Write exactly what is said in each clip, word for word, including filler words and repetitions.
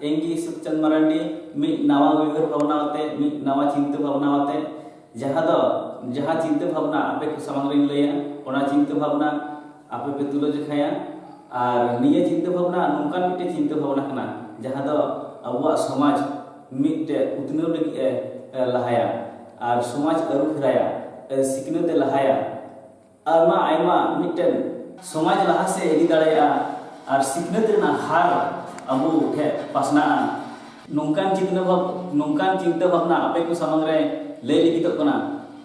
ᱤᱧ ᱜᱮ ᱥᱩᱠᱪᱟᱸᱫ ᱢᱟᱨᱟᱱᱰᱤ, ᱢᱤᱫ ᱱᱟᱣᱟ ᱩᱭᱦᱟᱹᱨ ᱵᱷᱟᱵᱽᱱᱟ ᱟᱛᱮ, ᱢᱤᱫ ᱱᱟᱣᱟ ᱪᱤᱱᱛᱟᱹ ᱵᱷᱟᱵᱽᱱᱟ ᱟᱛᱮ, ᱡᱟᱦᱟᱸ ᱫᱚ, ᱡᱟᱦᱟᱸ ᱪᱤᱱᱛᱟᱹ ᱵᱷᱟᱵᱽᱱᱟ ᱟᱯᱮ ᱠᱚ ᱥᱟᱢᱟᱝ ᱨᱤᱧ ᱞᱟᱹᱭᱟ, ᱚᱱᱟ ᱪᱤᱱᱛᱟᱹ ᱵᱷᱟᱵᱽᱱᱟ ᱟᱯᱮ ᱯᱮ ᱛᱩᱞᱟᱹ ᱡᱚᱠᱷᱟᱭᱟ᱾ ᱟᱨ ᱱᱤᱭᱟᱹ ᱪᱤᱱᱛᱟᱹ ᱵᱷᱟᱵᱽᱱᱟ ᱱᱚᱝᱠᱟᱱ ᱢᱤᱫᱴᱮᱱ ᱪᱤᱱᱛᱟᱹ ᱵᱷᱟᱵᱽᱱᱟ ᱠᱟᱱᱟ, ᱡᱟᱦᱟᱸ ᱫᱚ ᱟᱵᱚᱣᱟᱜ ᱥᱚᱢᱟᱡᱽ ᱢᱤᱫᱴᱮᱱ ᱩᱛᱱᱟᱹᱣ ᱞᱟᱹᱜᱤᱫ ᱮ, ᱮ, ᱞᱟᱦᱟᱭᱟ᱾ ᱟᱨ ᱥᱚᱢᱟᱡᱽ ᱟᱹᱨᱩ ᱯᱷᱮᱨᱟᱭᱟ, ᱮ, ᱥᱤᱠᱷᱱᱟᱹᱛ ᱮ ᱞᱟᱦᱟᱭᱟ᱾ ᱟᱭᱢᱟ, ᱟᱭᱢᱟ ᱢᱤᱫᱴᱮᱱ ᱥᱚᱢᱟᱡᱽ ᱞᱟᱦᱟ ᱥᱮᱫ ᱤᱫᱤ ᱫᱟᱲᱮᱭᱟᱜᱼᱟ᱾ ᱟᱨ ᱥᱤᱠᱷᱱᱟᱹᱛ ᱨᱮᱱᱟᱜ ᱦᱟᱨ ᱟᱵᱚ ᱴᱷᱮᱱ ᱯᱟᱥᱱᱟᱜᱼᱟ᱾ ᱱᱚᱝᱠᱟᱱ ᱪᱤᱱᱛᱟᱹ ᱵᱷᱟᱵ-, ᱱᱚᱝᱠᱟᱱ ᱪᱤᱱᱛᱟᱹ ᱵᱷᱟᱵᱽᱱᱟ ᱟᱯᱮ ᱠᱚ ᱥᱟᱢᱟᱝ ᱨᱮ ᱞᱟᱹᱭ ᱞᱟᱹᱜᱤᱫᱚᱜ ᱠᱟᱱᱟ᱾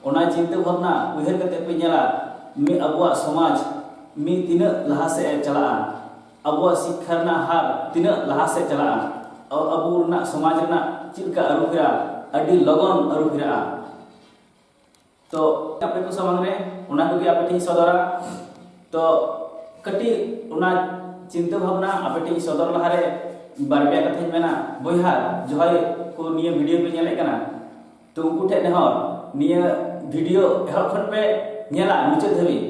ᱚᱱᱟ ᱪᱤᱱᱛᱟᱹ ᱵᱷᱟᱵᱽᱱᱟ ᱩᱭᱦᱟᱹᱨ ᱠᱟᱛᱮ ᱯᱮ ᱧᱮᱞᱟ, ᱢᱤᱫ ᱟᱵᱚᱣᱟᱜ ᱥᱚᱢᱟᱡᱽ ᱢᱤᱫ ᱛᱤᱱᱟᱹᱜ ᱞᱟᱦᱟ ᱥᱮᱫ ᱮ ᱪᱟᱞᱟᱜᱼᱟ, ᱟᱵᱚᱣᱟᱜ ᱥᱤᱠᱠᱷᱟ ᱨᱮᱱᱟᱜ ᱦᱟᱨ ᱛᱤᱱᱟᱹᱜ ᱞᱟᱦᱟ ᱥᱮᱫ ᱪᱟᱞᱟᱜᱼᱟ, ᱟᱵᱚ ᱨᱮᱱᱟᱜ ᱥᱚᱢᱟᱡᱽ ᱨᱮᱱᱟᱜ ᱪᱮᱫ ᱞᱮᱠᱟ ᱟᱹᱨᱩ ᱯᱷᱮᱨᱟᱜᱼᱟ, ᱟᱹᱰᱤ ᱞᱚᱜᱚᱱ ᱟᱹᱨᱩ ᱯᱷᱮᱨᱟᱜᱼᱟ᱾ ᱛᱚ ᱟᱯᱮ ᱠᱚ ᱥᱟᱢᱟᱝ ᱨᱮ ᱚᱱᱟ ᱠᱚᱜᱮ ᱟᱯᱮ ᱴᱷᱮᱱ ᱤᱧ ᱥᱚᱫᱚᱨᱟ᱾ ᱛᱚ ᱠᱟᱹᱴᱤᱡ ᱚᱱᱟ ᱪᱤᱱᱛᱟᱹ ᱵᱷᱟᱵᱽᱱᱟ ᱟᱯᱮ ᱴᱷᱮᱱ ᱤᱧ ᱥᱚᱫᱚᱨ ᱞᱟᱦᱟᱨᱮ ᱵᱟᱨ ᱯᱮᱭᱟ ᱠᱟᱛᱷᱟᱧ ᱢᱮᱱᱟ᱾ ᱵᱚᱭᱦᱟ ᱡᱟᱦᱟᱸᱭ ᱠᱚ ᱱᱤᱭᱟᱹ ᱵᱷᱤᱰᱤᱭᱳ ᱯᱮ ᱧᱮᱞᱮᱫ ᱠᱟᱱᱟ, ᱛᱚ ᱩᱱᱠᱩ ᱴᱷᱮᱱ ᱱᱮᱦᱚᱨ, ᱱᱤᱭᱟᱹ ᱵᱷᱤᱰᱤᱭᱳ ᱮᱦᱚᱵ ᱠᱷᱚᱱ ᱯᱮ ᱧᱮᱞᱟ ᱢᱩᱪᱟᱹᱫ ᱫᱷᱟᱹᱵᱤᱡ᱾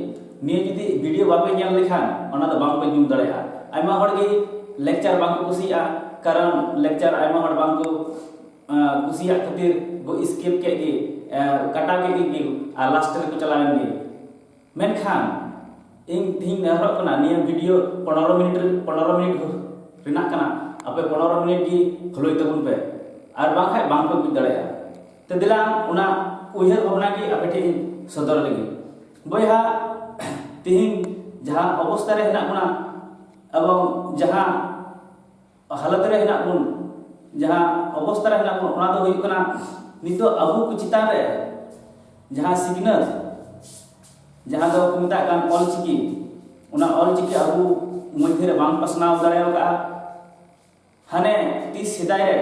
ᱱᱤᱭᱟᱹ ᱡᱩᱫᱤ ᱵᱷᱤᱰᱤᱭᱳ ᱵᱟᱯᱮ ᱧᱮᱞ ᱞᱮᱠᱷᱟᱱ ᱚᱱᱟ ᱫᱚ ᱵᱟᱝ ᱯᱮ ᱧᱩᱢ ᱫᱟᱲᱮᱭᱟᱜᱼᱟ᱾ ᱟᱭᱢᱟ ᱦᱚᱲ ᱜᱮ ᱞᱮᱠᱪᱟᱨ ᱵᱟᱝ ᱠᱚ ᱠᱩᱥᱤᱭᱟᱜᱼᱟ, ᱠᱟᱨᱚᱱ ᱞᱮᱠᱪᱟᱨ ᱟᱭᱢᱟ ᱦᱚᱲ ᱵᱟᱝ ᱠᱚ ᱟᱸ, ᱠᱩᱥᱤᱭᱟᱜ ᱠᱷᱟᱹᱛᱤᱨ ᱠᱚ ᱥᱠᱤᱯ ᱠᱮᱫ ᱜᱮ, ᱟᱸ, ᱠᱟᱴᱟᱣ ᱠᱮᱫ ᱜᱮ ᱟᱨ ᱞᱟᱥᱴ ᱨᱮᱠᱚ ᱪᱟᱞᱟᱣᱮᱱ ᱜᱮ᱾ ᱢᱮᱱᱠᱷᱟᱱ ᱤᱧ ᱛᱮᱦᱮᱧ ᱱᱮᱦᱚᱨᱚᱜ ᱠᱟᱱᱟ, ᱱᱤᱭᱟᱹ ᱵᱷᱤᱰᱤᱭᱳ ᱯᱚᱱᱨᱚ ᱢᱤᱱᱤᱴ ᱨᱮ, ᱯᱚᱱᱨᱚ ᱢᱤᱱᱤᱴ ᱨᱮᱱᱟᱜ ᱠᱟᱱᱟ᱾ ᱟᱯᱮ ᱯᱚᱱᱨᱚ ᱢᱤᱱᱤᱴ ᱜᱮ ᱯᱷᱳᱞᱳᱭ ᱛᱟᱵᱚᱱ ᱯᱮ, ᱟᱨ ᱵᱟᱝᱠᱷᱟᱱ ᱵᱟᱝ ᱯᱮ ᱵᱩᱡᱽ ᱫᱟᱲᱮᱭᱟᱜᱼᱟ᱾ ᱛᱚ ᱫᱮᱞᱟ ᱚᱱᱟ ᱩᱭᱦᱟᱹᱨ ᱵᱷᱟᱵᱽᱱᱟ ᱜᱮ ᱟᱯᱮ ᱴᱷᱮᱱ ᱤᱧ ᱥᱚᱫᱚᱨ ᱞᱟᱹᱜᱤᱫ᱾ ᱵᱚᱭᱦᱟ, ᱛᱮᱦᱮᱧ ᱡᱟᱦᱟᱸ ᱚᱵᱚᱥᱛᱟ ᱨᱮ ᱦᱮᱱᱟᱜ ᱵᱚᱱᱟ, ᱮᱵᱚᱝ ᱡᱟᱦᱟᱸ ᱦᱟᱞᱚᱛ ᱨᱮ ᱦᱮᱱᱟᱜ ᱵᱚᱱ, ᱡᱟᱦᱟᱸ ᱚᱵᱚᱥᱛᱟ ᱨᱮ ᱦᱮᱱᱟᱜ ᱵᱚᱱ, ᱚᱱᱟ ᱫᱚ ᱦᱩᱭᱩᱜ ᱠᱟᱱᱟ ᱱᱤᱛᱚᱜ ᱟᱵᱚ ᱠᱚ ᱪᱮᱛᱟᱱ ᱨᱮ ᱡᱟᱦᱟᱸ ᱥᱤᱠᱷᱱᱟᱹᱛ, ᱡᱟᱦᱟᱸ ᱫᱚ ᱠᱚ ᱢᱮᱛᱟᱜ ᱠᱟᱱ ᱚᱞ ᱪᱤᱠᱤ, ᱚᱱᱟ ᱚᱞ ᱪᱤᱠᱤ ᱟᱵᱚ ᱢᱚᱫᱽᱫᱷᱮ ᱨᱮ ᱵᱟᱝ ᱯᱟᱥᱱᱟᱣ ᱫᱟᱲᱮ ᱟᱠᱟᱫᱼᱟ᱾ ᱦᱟᱱᱮ ᱛᱤᱥ ᱥᱮᱫᱟᱭ ᱨᱮ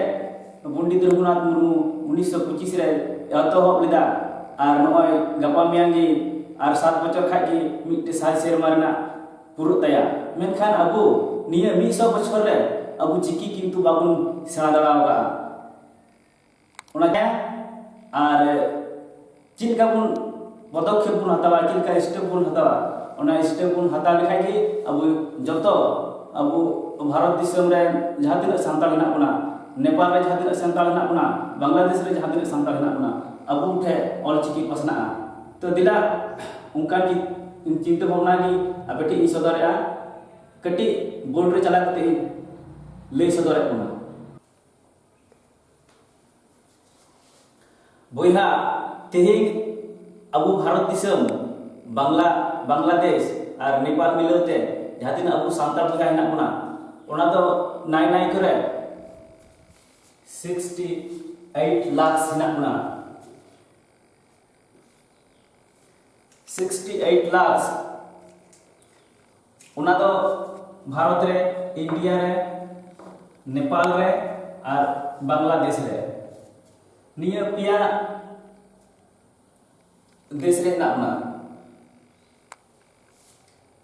ᱯᱚᱱᱰᱤᱛ ᱨᱚᱜᱷᱩᱱᱟᱛᱷ ᱢᱩᱨᱢᱩ ᱩᱱᱤᱥᱥᱚ ᱯᱚᱸᱪᱤᱥ ᱨᱮ ᱮᱛᱚᱦᱚᱵ ᱞᱮᱫᱟ, ᱟᱨ ᱱᱚᱜᱼᱚᱭ ᱜᱟᱯᱟ ᱢᱮᱭᱟᱝ ᱜᱮ ᱟᱨ ᱥᱟᱛ ᱵᱚᱪᱷᱚᱨ ᱠᱷᱟᱡ ᱜᱮ ᱢᱤᱫᱴᱮᱡ ᱥᱟᱭ ᱥᱮᱨᱢᱟ ᱨᱮᱱᱟᱜ ᱯᱩᱨᱟᱹᱜ ᱛᱟᱭᱟ᱾ ᱢᱮᱱᱠᱷᱟᱱ ᱟᱵᱚ ᱱᱤᱭᱟᱹ ᱢᱤᱫ ᱥᱚ ᱵᱚᱪᱷᱚᱨ ᱨᱮ ᱟᱵᱚ ᱪᱤᱠᱤ ᱠᱤᱱᱛᱩ ᱵᱟᱵᱚᱱ ᱥᱮᱬᱟ ᱫᱟᱲᱮ ᱟᱠᱟᱫᱼᱟ᱾ ᱚᱱᱟ ᱟᱨ ᱪᱮᱫ ᱞᱮᱠᱟ ᱵᱚᱱ ᱯᱚᱫᱚᱠᱷᱮᱯ ᱵᱚᱱ ᱦᱟᱛᱟᱣᱟ, ᱪᱮᱫ ᱞᱮᱠᱟ ᱥᱴᱮᱯ ᱵᱚᱱ ᱦᱟᱛᱟᱣᱟ, ᱚᱱᱟ ᱥᱴᱮᱯ ᱵᱚᱱ ᱦᱟᱛᱟᱣ ᱞᱮᱠᱷᱟᱡ ᱜᱮ ᱟᱵᱚ ᱡᱚᱛᱚ ᱟᱵᱚ ᱵᱷᱟᱨᱚᱛ ᱫᱤᱥᱚᱢ ᱨᱮ ᱡᱟᱦᱟᱸ ᱛᱤᱱᱟᱹᱜ ᱥᱟᱱᱛᱟᱲ ᱦᱮᱱᱟᱜ ᱵᱚᱱᱟ, ᱱᱮᱯᱟᱞ ᱨᱮ ᱡᱟᱦᱟᱸ ᱛᱤᱱᱟᱹᱜ ᱥᱟᱱᱛᱟᱲ ᱦᱮᱱᱟᱜ ᱵᱚᱱᱟ, ᱵᱟᱝᱞᱟᱫᱮᱥ ᱨᱮ ᱡᱟᱦᱟᱸ ᱛᱤᱱᱟᱹᱜ ᱥᱟᱱᱛᱟᱲ ᱦᱮᱱᱟᱜ ᱵᱚᱱᱟ, ᱟᱵᱚ ᱴᱷᱮᱱ ᱚᱞᱪᱤᱠᱤ ᱯᱟᱥᱱᱟᱜᱼᱟ᱾ ᱛᱚ ᱫᱮᱞᱟ, ᱚᱱᱠᱟᱱ ᱪᱤ- ᱪᱤᱱᱛᱟᱹ ᱵᱷᱟᱵᱽᱱᱟ ᱜᱮ ᱟᱯᱮ ᱴᱷᱮᱱ ᱤᱧ ᱥᱚᱫᱚᱨᱮᱜᱼᱟ᱾ ᱠᱟᱹᱴᱤᱡ ᱵᱳᱨᱰ ᱨᱮ ᱪᱟᱞᱟᱣ ᱠᱟᱛᱮ ᱤᱧ ᱞᱟᱹᱭ ᱥᱚᱫᱚᱨᱮᱫ ᱵᱚᱱᱟ᱾ ᱵᱚᱭᱦᱟ, ᱛᱮᱦᱮᱧ ᱟᱵᱚ ᱵᱷᱟᱨᱚᱛ ᱫᱤᱥᱚᱢ, ᱵᱟᱝᱞᱟ, ᱵᱟᱝᱞᱟᱫᱮᱥ ᱟᱨ ᱱᱮᱯᱟᱞ ᱢᱤᱞᱟᱹᱣ ᱛᱮ ᱡᱟᱦᱟᱸ ᱛᱤᱱᱟᱹᱜ ᱟᱵᱚ ᱥᱟᱱᱛᱟᱲ ᱵᱚᱭᱦᱟ ᱦᱮᱱᱟᱜ ᱵᱚᱱᱟ, ᱚᱱᱟ ᱫᱚ ᱱᱟᱭ ᱱᱟᱭ ᱠᱚᱨᱮ sixty eight lakhs ᱦᱮᱱᱟᱜ ᱵᱚᱱᱟ᱾ Sixty eight lakhs, ᱚᱱᱟ ᱫᱚ ᱵᱷᱟᱨᱚᱛ ᱨᱮ, ᱤᱱᱰᱤᱭᱟ ᱨᱮ, ᱱᱮᱯᱟᱞ ᱨᱮ ᱟᱨ ᱵᱟᱝᱞᱟᱫᱮᱥ ᱨᱮ, ᱱᱤᱭᱟᱹ ᱯᱮᱭᱟ ᱫᱮᱥ ᱨᱮ ᱦᱮᱱᱟᱜ ᱵᱚᱱᱟ᱾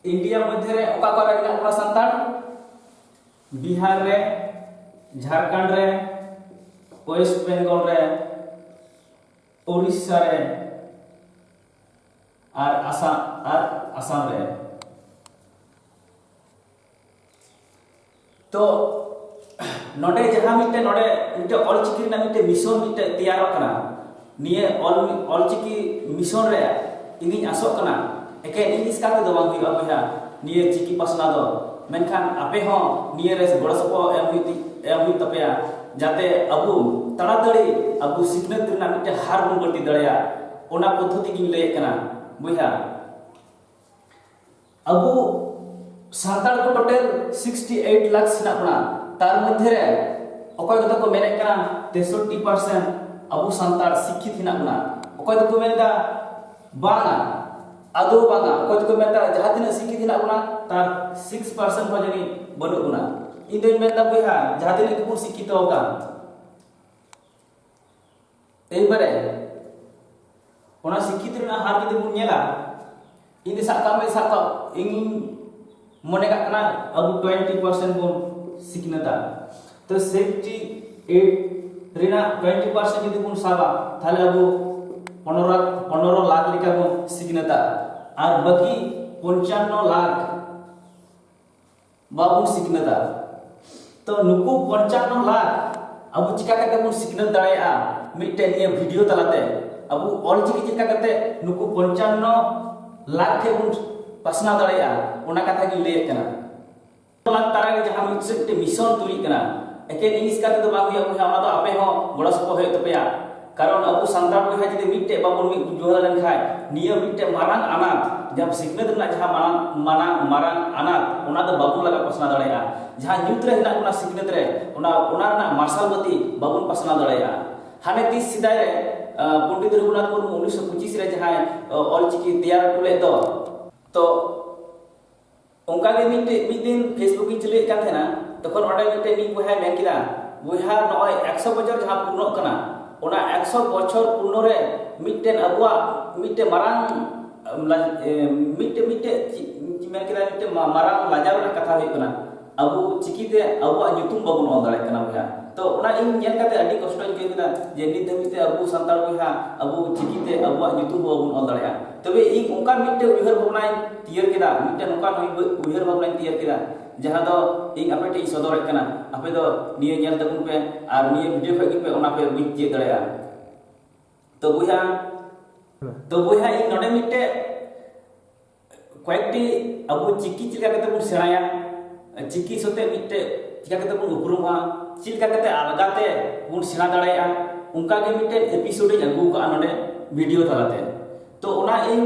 ᱤᱱᱰᱤᱭᱟ ᱢᱚᱫᱽᱫᱷᱮ ᱨᱮ ᱚᱠᱟ ᱠᱚᱨᱮ ᱢᱮᱱᱟᱜ ᱵᱚᱱᱟ ᱥᱟᱱᱛᱟᱲ? ᱵᱤᱦᱟᱨ ᱨᱮ, ᱡᱷᱟᱲᱠᱷᱚᱸᱰ ᱨᱮ, ᱳᱭᱮᱥᱴ ᱵᱮᱝᱜᱚᱞ ᱨᱮ, ᱳᱲᱤᱥᱥᱟ ᱨᱮ ᱟᱨ ᱟᱥᱟᱢ, ᱟᱨ ᱟᱥᱟᱢ ᱨᱮ᱾ ᱛᱚ ᱱᱚᱰᱮ ᱡᱟᱦᱟᱸ ᱢᱤᱫᱴᱮᱱ, ᱱᱚᱰᱮ ᱢᱤᱫᱴᱮᱱ ᱚᱞᱪᱤᱠᱤ ᱨᱮᱱᱟᱜ ᱢᱤᱫᱴᱮᱱ ᱢᱤᱥᱚᱱ ᱢᱤᱫᱴᱮᱱ ᱛᱮᱭᱟᱨᱚᱜ ᱠᱟᱱᱟ᱾ ᱱᱤᱭᱟᱹ ᱚᱞ, ᱚᱞᱪᱤᱠᱤ ᱢᱤᱥᱚᱱ ᱨᱮ ᱤᱧᱤᱧ ᱟᱥᱚᱜ ᱠᱟᱱᱟ, ᱮᱠᱮᱱ ᱤᱧ ᱮᱥᱠᱟᱨ ᱛᱮᱫᱚ ᱵᱟᱝ ᱦᱩᱭᱩᱜᱼᱟ ᱵᱚᱭᱦᱟ, ᱱᱤᱭᱟᱹ ᱪᱤᱠᱤ ᱯᱟᱥᱱᱟᱣ ᱫᱚ᱾ ᱢᱮᱱᱠᱷᱟᱱ ᱟᱯᱮ ᱦᱚᱸ ᱱᱤᱭᱟᱹ ᱨᱮ ᱜᱚᱲᱚ ᱥᱚᱯᱚᱦᱚᱫ ᱮᱢ ᱦᱩᱭᱩᱜ ᱛᱤ-, ᱮᱢ ᱦᱩᱭᱩᱜ ᱛᱟᱯᱮᱭᱟ, ᱡᱟᱛᱮ ᱟᱵᱚ ᱛᱟᱲᱟᱛᱟᱲᱤ ᱟᱵᱚ ᱥᱤᱠᱷᱱᱟᱹᱛ ᱨᱮᱱᱟᱜ ᱢᱤᱫᱴᱮᱱ ᱦᱟᱨ ᱵᱚᱱ ᱵᱟᱹᱲᱛᱤ ᱫᱟᱲᱮᱭᱟᱜ᱾ ᱚᱱᱟ ᱯᱚᱫᱽᱫᱷᱚᱛᱤ ᱜᱤᱧ ᱞᱟᱹᱭᱮᱫ ᱠᱟᱱᱟ ᱵᱚᱭᱦᱟ᱾ ᱟᱵᱚ ᱥᱟᱱᱛᱟᱲ ᱠᱚ total sixty eight lakhs ᱦᱮᱱᱟᱜ ᱵᱚᱱᱟ᱾ ᱛᱟᱨ ᱢᱚᱫᱽᱫᱷᱮ ᱨᱮ ᱚᱠᱚᱭ ᱠᱚᱫᱚ ᱠᱚ ᱢᱮᱱᱮᱫ ᱠᱟᱱᱟ ᱛᱮᱥᱚᱴᱴᱤ percent ᱟᱵᱚ ᱥᱟᱱᱛᱟᱲ ᱥᱤᱠᱠᱷᱤᱛ ᱦᱮᱱᱟᱜ ᱵᱚᱱᱟ, ᱚᱠᱚᱭ ᱫᱚᱠᱚ ᱢᱮᱱᱫᱟ ᱵᱟᱝᱟ, ᱟᱫᱚ ᱵᱟᱝᱟ, ᱚᱠᱚᱭ ᱫᱚᱠᱚ ᱢᱮᱱᱫᱟ ᱡᱟᱦᱟᱸ ᱛᱤᱱᱟᱹᱜ ᱥᱤᱠᱠᱷᱤᱛ ᱦᱮᱱᱟᱜ ᱵᱚᱱᱟ ᱛᱟᱨ six percent ᱦᱚᱸ ᱡᱟᱹᱱᱤᱡ ᱵᱟᱹᱱᱩᱜ ᱵᱚᱱᱟ᱾ ᱤᱧ ᱫᱚᱧ ᱢᱮᱱᱫᱟ ᱵᱚᱭᱦᱟ, ᱡᱟᱦᱟᱸ ᱛᱤᱱᱟᱹᱜ ᱜᱮᱵᱚᱱ ᱥᱤᱠᱠᱷᱤᱛᱚ ᱟᱠᱟᱱ, ᱮᱭᱵᱟᱨᱮ ᱚᱱᱟ ᱥᱤᱠᱠᱷᱤᱛ ᱨᱮᱱᱟᱜ ᱦᱟᱨ ᱡᱩᱫᱤ ᱵᱚᱱ ᱧᱮᱞᱟ, ᱤᱧ ᱫᱚ ᱥᱟᱵ ᱠᱟᱜ ᱢᱮ, ᱥᱟᱵ ᱠᱟᱜ ᱤᱧ ᱢᱚᱱᱮ ᱠᱟᱜ ᱠᱟᱱᱟ ᱟᱵᱚ twenty percent ᱵᱚᱱ ᱥᱤᱠᱷᱱᱟᱹᱛᱟ, ᱛᱚ sixty eight ᱨᱮᱱᱟᱜ twenty percent ᱡᱩᱫᱤ ᱵᱚᱱ ᱥᱟᱵᱟ, ᱛᱟᱦᱞᱮ ᱟᱵᱚ ᱯᱚᱱᱨᱚ ᱯᱚᱱᱨᱚ ᱞᱟᱠᱷ ᱞᱮᱠᱟ ᱵᱚᱱ ᱥᱤᱠᱷᱱᱟᱹᱛᱟ᱾ ᱟᱨ ᱵᱟᱹᱠᱤ ᱯᱚᱧᱪᱟᱱᱱᱚ ᱞᱟᱠᱷ ᱵᱟᱵᱚᱱ ᱥᱤᱠᱷᱱᱟᱹᱛᱟ᱾ ᱛᱚ ᱱᱩᱠᱩ ᱯᱚᱧᱪᱟᱱᱱᱚ ᱞᱟᱠᱷ ᱟᱵᱚ ᱪᱤᱠᱟ ᱠᱟᱛᱮ ᱵᱚᱱ ᱥᱤᱠᱷᱱᱟᱹᱛ ᱫᱟᱲᱮᱭᱟᱜᱼᱟ? ᱢᱤᱫᱴᱮᱱ ᱱᱤᱭᱟᱹ ᱵᱷᱤᱰᱤᱭᱳ ᱛᱟᱞᱟᱛᱮ ᱟᱵᱚ ᱚᱞᱪᱤᱠᱤ ᱪᱤᱠᱟ ᱠᱟᱛᱮ ᱱᱩᱠᱩ ᱯᱚᱧᱪᱟᱱᱱᱚ ᱞᱟᱠᱷ ᱴᱷᱮᱱ ᱵᱚᱱ ᱯᱟᱥᱱᱟᱣ ᱫᱟᱲᱮᱭᱟᱜᱼᱟ, ᱚᱱᱟ ᱠᱟᱛᱷᱟ ᱜᱤᱧ ᱞᱟᱹᱭᱮᱫ ᱠᱟᱱᱟ᱾ ᱞᱟᱠᱷ ᱛᱟᱞᱟ ᱨᱮ ᱡᱟᱦᱟᱸ ᱢᱤᱫᱴᱮᱱ ᱢᱤᱥᱚᱱ ᱛᱩᱭᱨᱤᱜ ᱠᱟᱱᱟ, ᱮᱠᱮᱱ ᱤᱝᱞᱤᱥ ᱠᱟᱛᱮ ᱫᱚ ᱵᱟᱝ ᱦᱩᱭᱩᱜᱼᱟ ᱵᱚᱭᱦᱟ, ᱚᱱᱟ ᱫᱚ ᱟᱯᱮ ᱦᱚᱸ ᱜᱚᱲᱚ ᱥᱚᱯᱚᱦᱚᱫ ᱦᱩᱭᱩᱜ ᱛᱟᱯᱮᱭᱟ᱾ ᱠᱟᱨᱚᱱ ᱟᱵᱚ ᱥᱟᱱᱛᱟᱲ ᱵᱚᱭᱦᱟ ᱡᱩᱫᱤ ᱢᱤᱫᱴᱮᱡ ᱵᱟᱵᱚᱱ ᱢᱤᱫ ᱡᱩᱦᱟᱹ ᱞᱮᱱᱠᱷᱟᱱ, ᱱᱤᱭᱟᱹ ᱢᱤᱫᱴᱮᱡ ᱢᱟᱨᱟᱝ ᱟᱱᱟᱴ, ᱡᱟᱦᱟᱸ ᱥᱤᱠᱷᱱᱟᱹᱛ ᱨᱮᱱᱟᱜ ᱡᱟᱦᱟᱸ ᱢᱟᱨᱟᱝ, ᱢᱟᱨᱟᱝ, ᱢᱟᱨᱟᱝ ᱟᱱᱟᱴ, ᱚᱱᱟ ᱫᱚ ᱵᱟᱵᱚᱱ ᱞᱟᱜᱟ ᱯᱟᱥᱱᱟᱣ ᱫᱟᱲᱮᱭᱟᱜᱼᱟ᱾ ᱡᱟᱦᱟᱸ ᱧᱩᱛ ᱨᱮ ᱦᱮᱱᱟᱜ ᱵᱚᱱᱟ ᱥᱤᱠᱷᱱᱟᱹᱛ ᱨᱮ, ᱚᱱᱟ, ᱚᱱᱟ ᱨᱮᱱᱟᱜ ᱢᱟᱨᱥᱟᱞ ᱵᱟᱹᱛᱤ ᱵᱟᱵᱚᱱ ᱯᱟᱥᱱᱟᱣ ᱫᱟᱲᱮᱭᱟᱜᱼᱟ᱾ ᱦᱟᱱᱮ ᱛᱤᱥ ᱥᱮᱫᱟᱭ ᱨᱮ, ᱟᱸ, ᱯᱚᱱᱰᱤᱛ ᱨᱚᱜᱷᱩᱱᱟᱛᱷ ᱢᱩᱨᱢᱩ ᱩᱱᱤᱥᱥᱚ ᱯᱚᱸᱪᱤᱥ ᱨᱮ ᱡᱟᱦᱟᱸᱭ, ᱚ, ᱚᱞᱪᱤᱠᱤ ᱛᱮᱭᱟᱨ ᱦᱚᱴᱚ ᱞᱮᱫ ᱫᱚ, ᱛᱚ ᱚᱱᱠᱟ ᱜᱮ ᱢᱤᱫᱴᱮᱡ, ᱢᱤᱫ ᱫᱤᱱ Facebook ᱤᱧ ᱪᱟᱹᱞᱩᱭᱮᱫ ᱠᱟᱱ ᱛᱟᱦᱮᱱᱟ, ᱛᱚᱠᱷᱚᱱ ᱚᱸᱰᱮ ᱢᱤᱫᱴᱮᱡ ᱢᱤᱫ ᱵᱚᱭᱦᱟᱭ ᱢᱮᱱ ᱠᱮᱫᱟ, "ᱵᱚᱭᱦᱟ, ᱱᱚᱜᱼᱚᱭ ᱮᱠᱥᱚ ᱵᱚᱪᱷᱚᱨ ᱡᱟᱦᱟᱸ ᱯᱩᱨᱱᱚᱜ ᱠᱟᱱᱟ, ᱚᱱᱟ ᱮᱠᱥᱚ ᱵᱚᱪᱷᱚᱨ ᱯᱩᱨᱱᱚ ᱨᱮ ᱢᱤᱫᱴᱮᱱ ᱟᱵᱚᱣᱟᱜ ᱢᱤᱫᱴᱮᱱ ᱢᱟᱨᱟᱝ, ᱮ, ᱢᱤᱫᱴᱮᱡ, ᱢᱤᱫᱴᱮᱡ ᱪᱮᱫ ᱤᱧ ᱢᱮᱱ ᱠᱮᱫᱟ, ᱢᱤᱫᱴᱮᱡ ᱢᱟ-, ᱢᱟᱨᱟᱝ ᱞᱟᱡᱟᱣ ᱨᱮᱱᱟᱜ ᱠᱟᱛᱷᱟ ᱦᱩᱭᱩᱜ ᱠᱟᱱᱟ, ᱟᱵᱚ ᱪᱤᱠᱤᱛᱮ ᱟᱵᱚᱣᱟᱜ ᱧᱩᱛᱩᱢ ᱵᱟᱵᱚᱱ ᱚᱞ ᱫᱟᱲᱮᱭᱟᱜ ᱠᱟᱱᱟ ᱵᱚᱭᱦᱟ᱾" ᱛᱚ ᱚᱱᱟ ᱤᱧ ᱧᱮᱞ ᱠᱟᱛᱮ ᱟᱹᱰᱤ ᱠᱚᱥᱴᱚᱧ ᱟᱹᱭᱠᱟᱹᱣ ᱠᱮᱫᱟ ᱡᱮ ᱱᱤᱛ ᱫᱷᱟᱹᱵᱤᱡ ᱛᱮ ᱟᱵᱚ ᱥᱟᱱᱛᱟᱲ ᱵᱚᱭᱦᱟ ᱟᱵᱚ ᱪᱤᱠᱤᱛᱮ ᱟᱵᱚᱣᱟᱜ ᱧᱩᱛᱩᱢ ᱦᱚᱸ ᱵᱟᱵᱚᱱ ᱚᱞ ᱫᱟᱲᱮᱭᱟᱜᱼᱟ᱾ ᱛᱚᱵᱮ ᱤᱧ ᱚᱱᱠᱟ ᱢᱤᱫᱴᱮᱱ ᱩᱭᱦᱟᱹᱨ ᱵᱷᱟᱵᱽᱱᱟᱧ ᱛᱮᱭᱟᱨ ᱠᱮᱫᱟ, ᱢᱤᱫᱴᱮᱱ ᱱᱚᱝᱠᱟᱱ ᱩᱭᱦᱟᱹᱨ ᱵᱷᱟᱵᱽᱱᱟᱧ ᱛᱮᱭᱟᱨ ᱠᱮᱫᱟ, ᱡᱟᱦᱟᱸ ᱫᱚ ᱤᱧ ᱟᱯᱮ ᱴᱷᱮᱱ ᱤᱧ ᱥᱚᱫᱚᱨᱮᱫ ᱠᱟᱱᱟ᱾ ᱟᱯᱮ ᱫᱚ ᱱᱤᱭᱟᱹ ᱧᱮᱞ ᱛᱟᱵᱚᱱ ᱯᱮ ᱟᱨ ᱱᱤᱭᱟᱹ ᱵᱷᱤᱰᱤᱭᱳ ᱠᱷᱚᱱ ᱜᱮᱯᱮ ᱚᱱᱟ ᱯᱮ ᱵᱩᱡᱽ ᱛᱤᱭᱳᱜ ᱫᱟᱲᱮᱭᱟᱜᱼᱟ᱾ ᱛᱚ ᱵᱚᱭᱦᱟ, ᱛᱚ ᱵᱚᱭᱦᱟ, ᱤᱧ ᱱᱚᱰᱮ ᱢᱤᱫᱴᱮᱡ ᱠᱚᱭᱮᱠᱴᱤ ᱟᱵᱚ ᱪᱤᱠᱤ ᱪᱮᱫ ᱞᱮᱠᱟ ᱠᱟᱛᱮ ᱵᱚᱱ ᱥᱮᱬᱟᱭᱟ, ᱪᱤᱠᱤ ᱥᱟᱛᱮ ᱢᱤᱫᱴᱮᱡ ᱪᱮᱠᱟ ᱠᱟᱛᱮ ᱵᱚᱱ ᱩᱯᱨᱩᱢᱚᱜᱼᱟ, ᱪᱮᱫ ᱞᱮᱠᱟ ᱠᱟᱛᱮ ᱟᱞᱜᱟ ᱛᱮ ᱵᱚᱱ ᱥᱮᱬᱟ ᱫᱟᱲᱮᱭᱟᱜᱼᱟ, ᱚᱱᱠᱟ ᱜᱮ ᱢᱤᱫᱴᱮᱡ ᱮᱯᱤᱥᱳᱰ ᱤᱧ ᱟᱹᱜᱩ ᱟᱠᱟᱫᱼᱟ ᱱᱚᱰᱮ ᱵᱷᱤᱰᱤᱭᱳ ᱛᱟᱞᱟᱛᱮ᱾ ᱛᱚ ᱚᱱᱟ ᱤᱧ,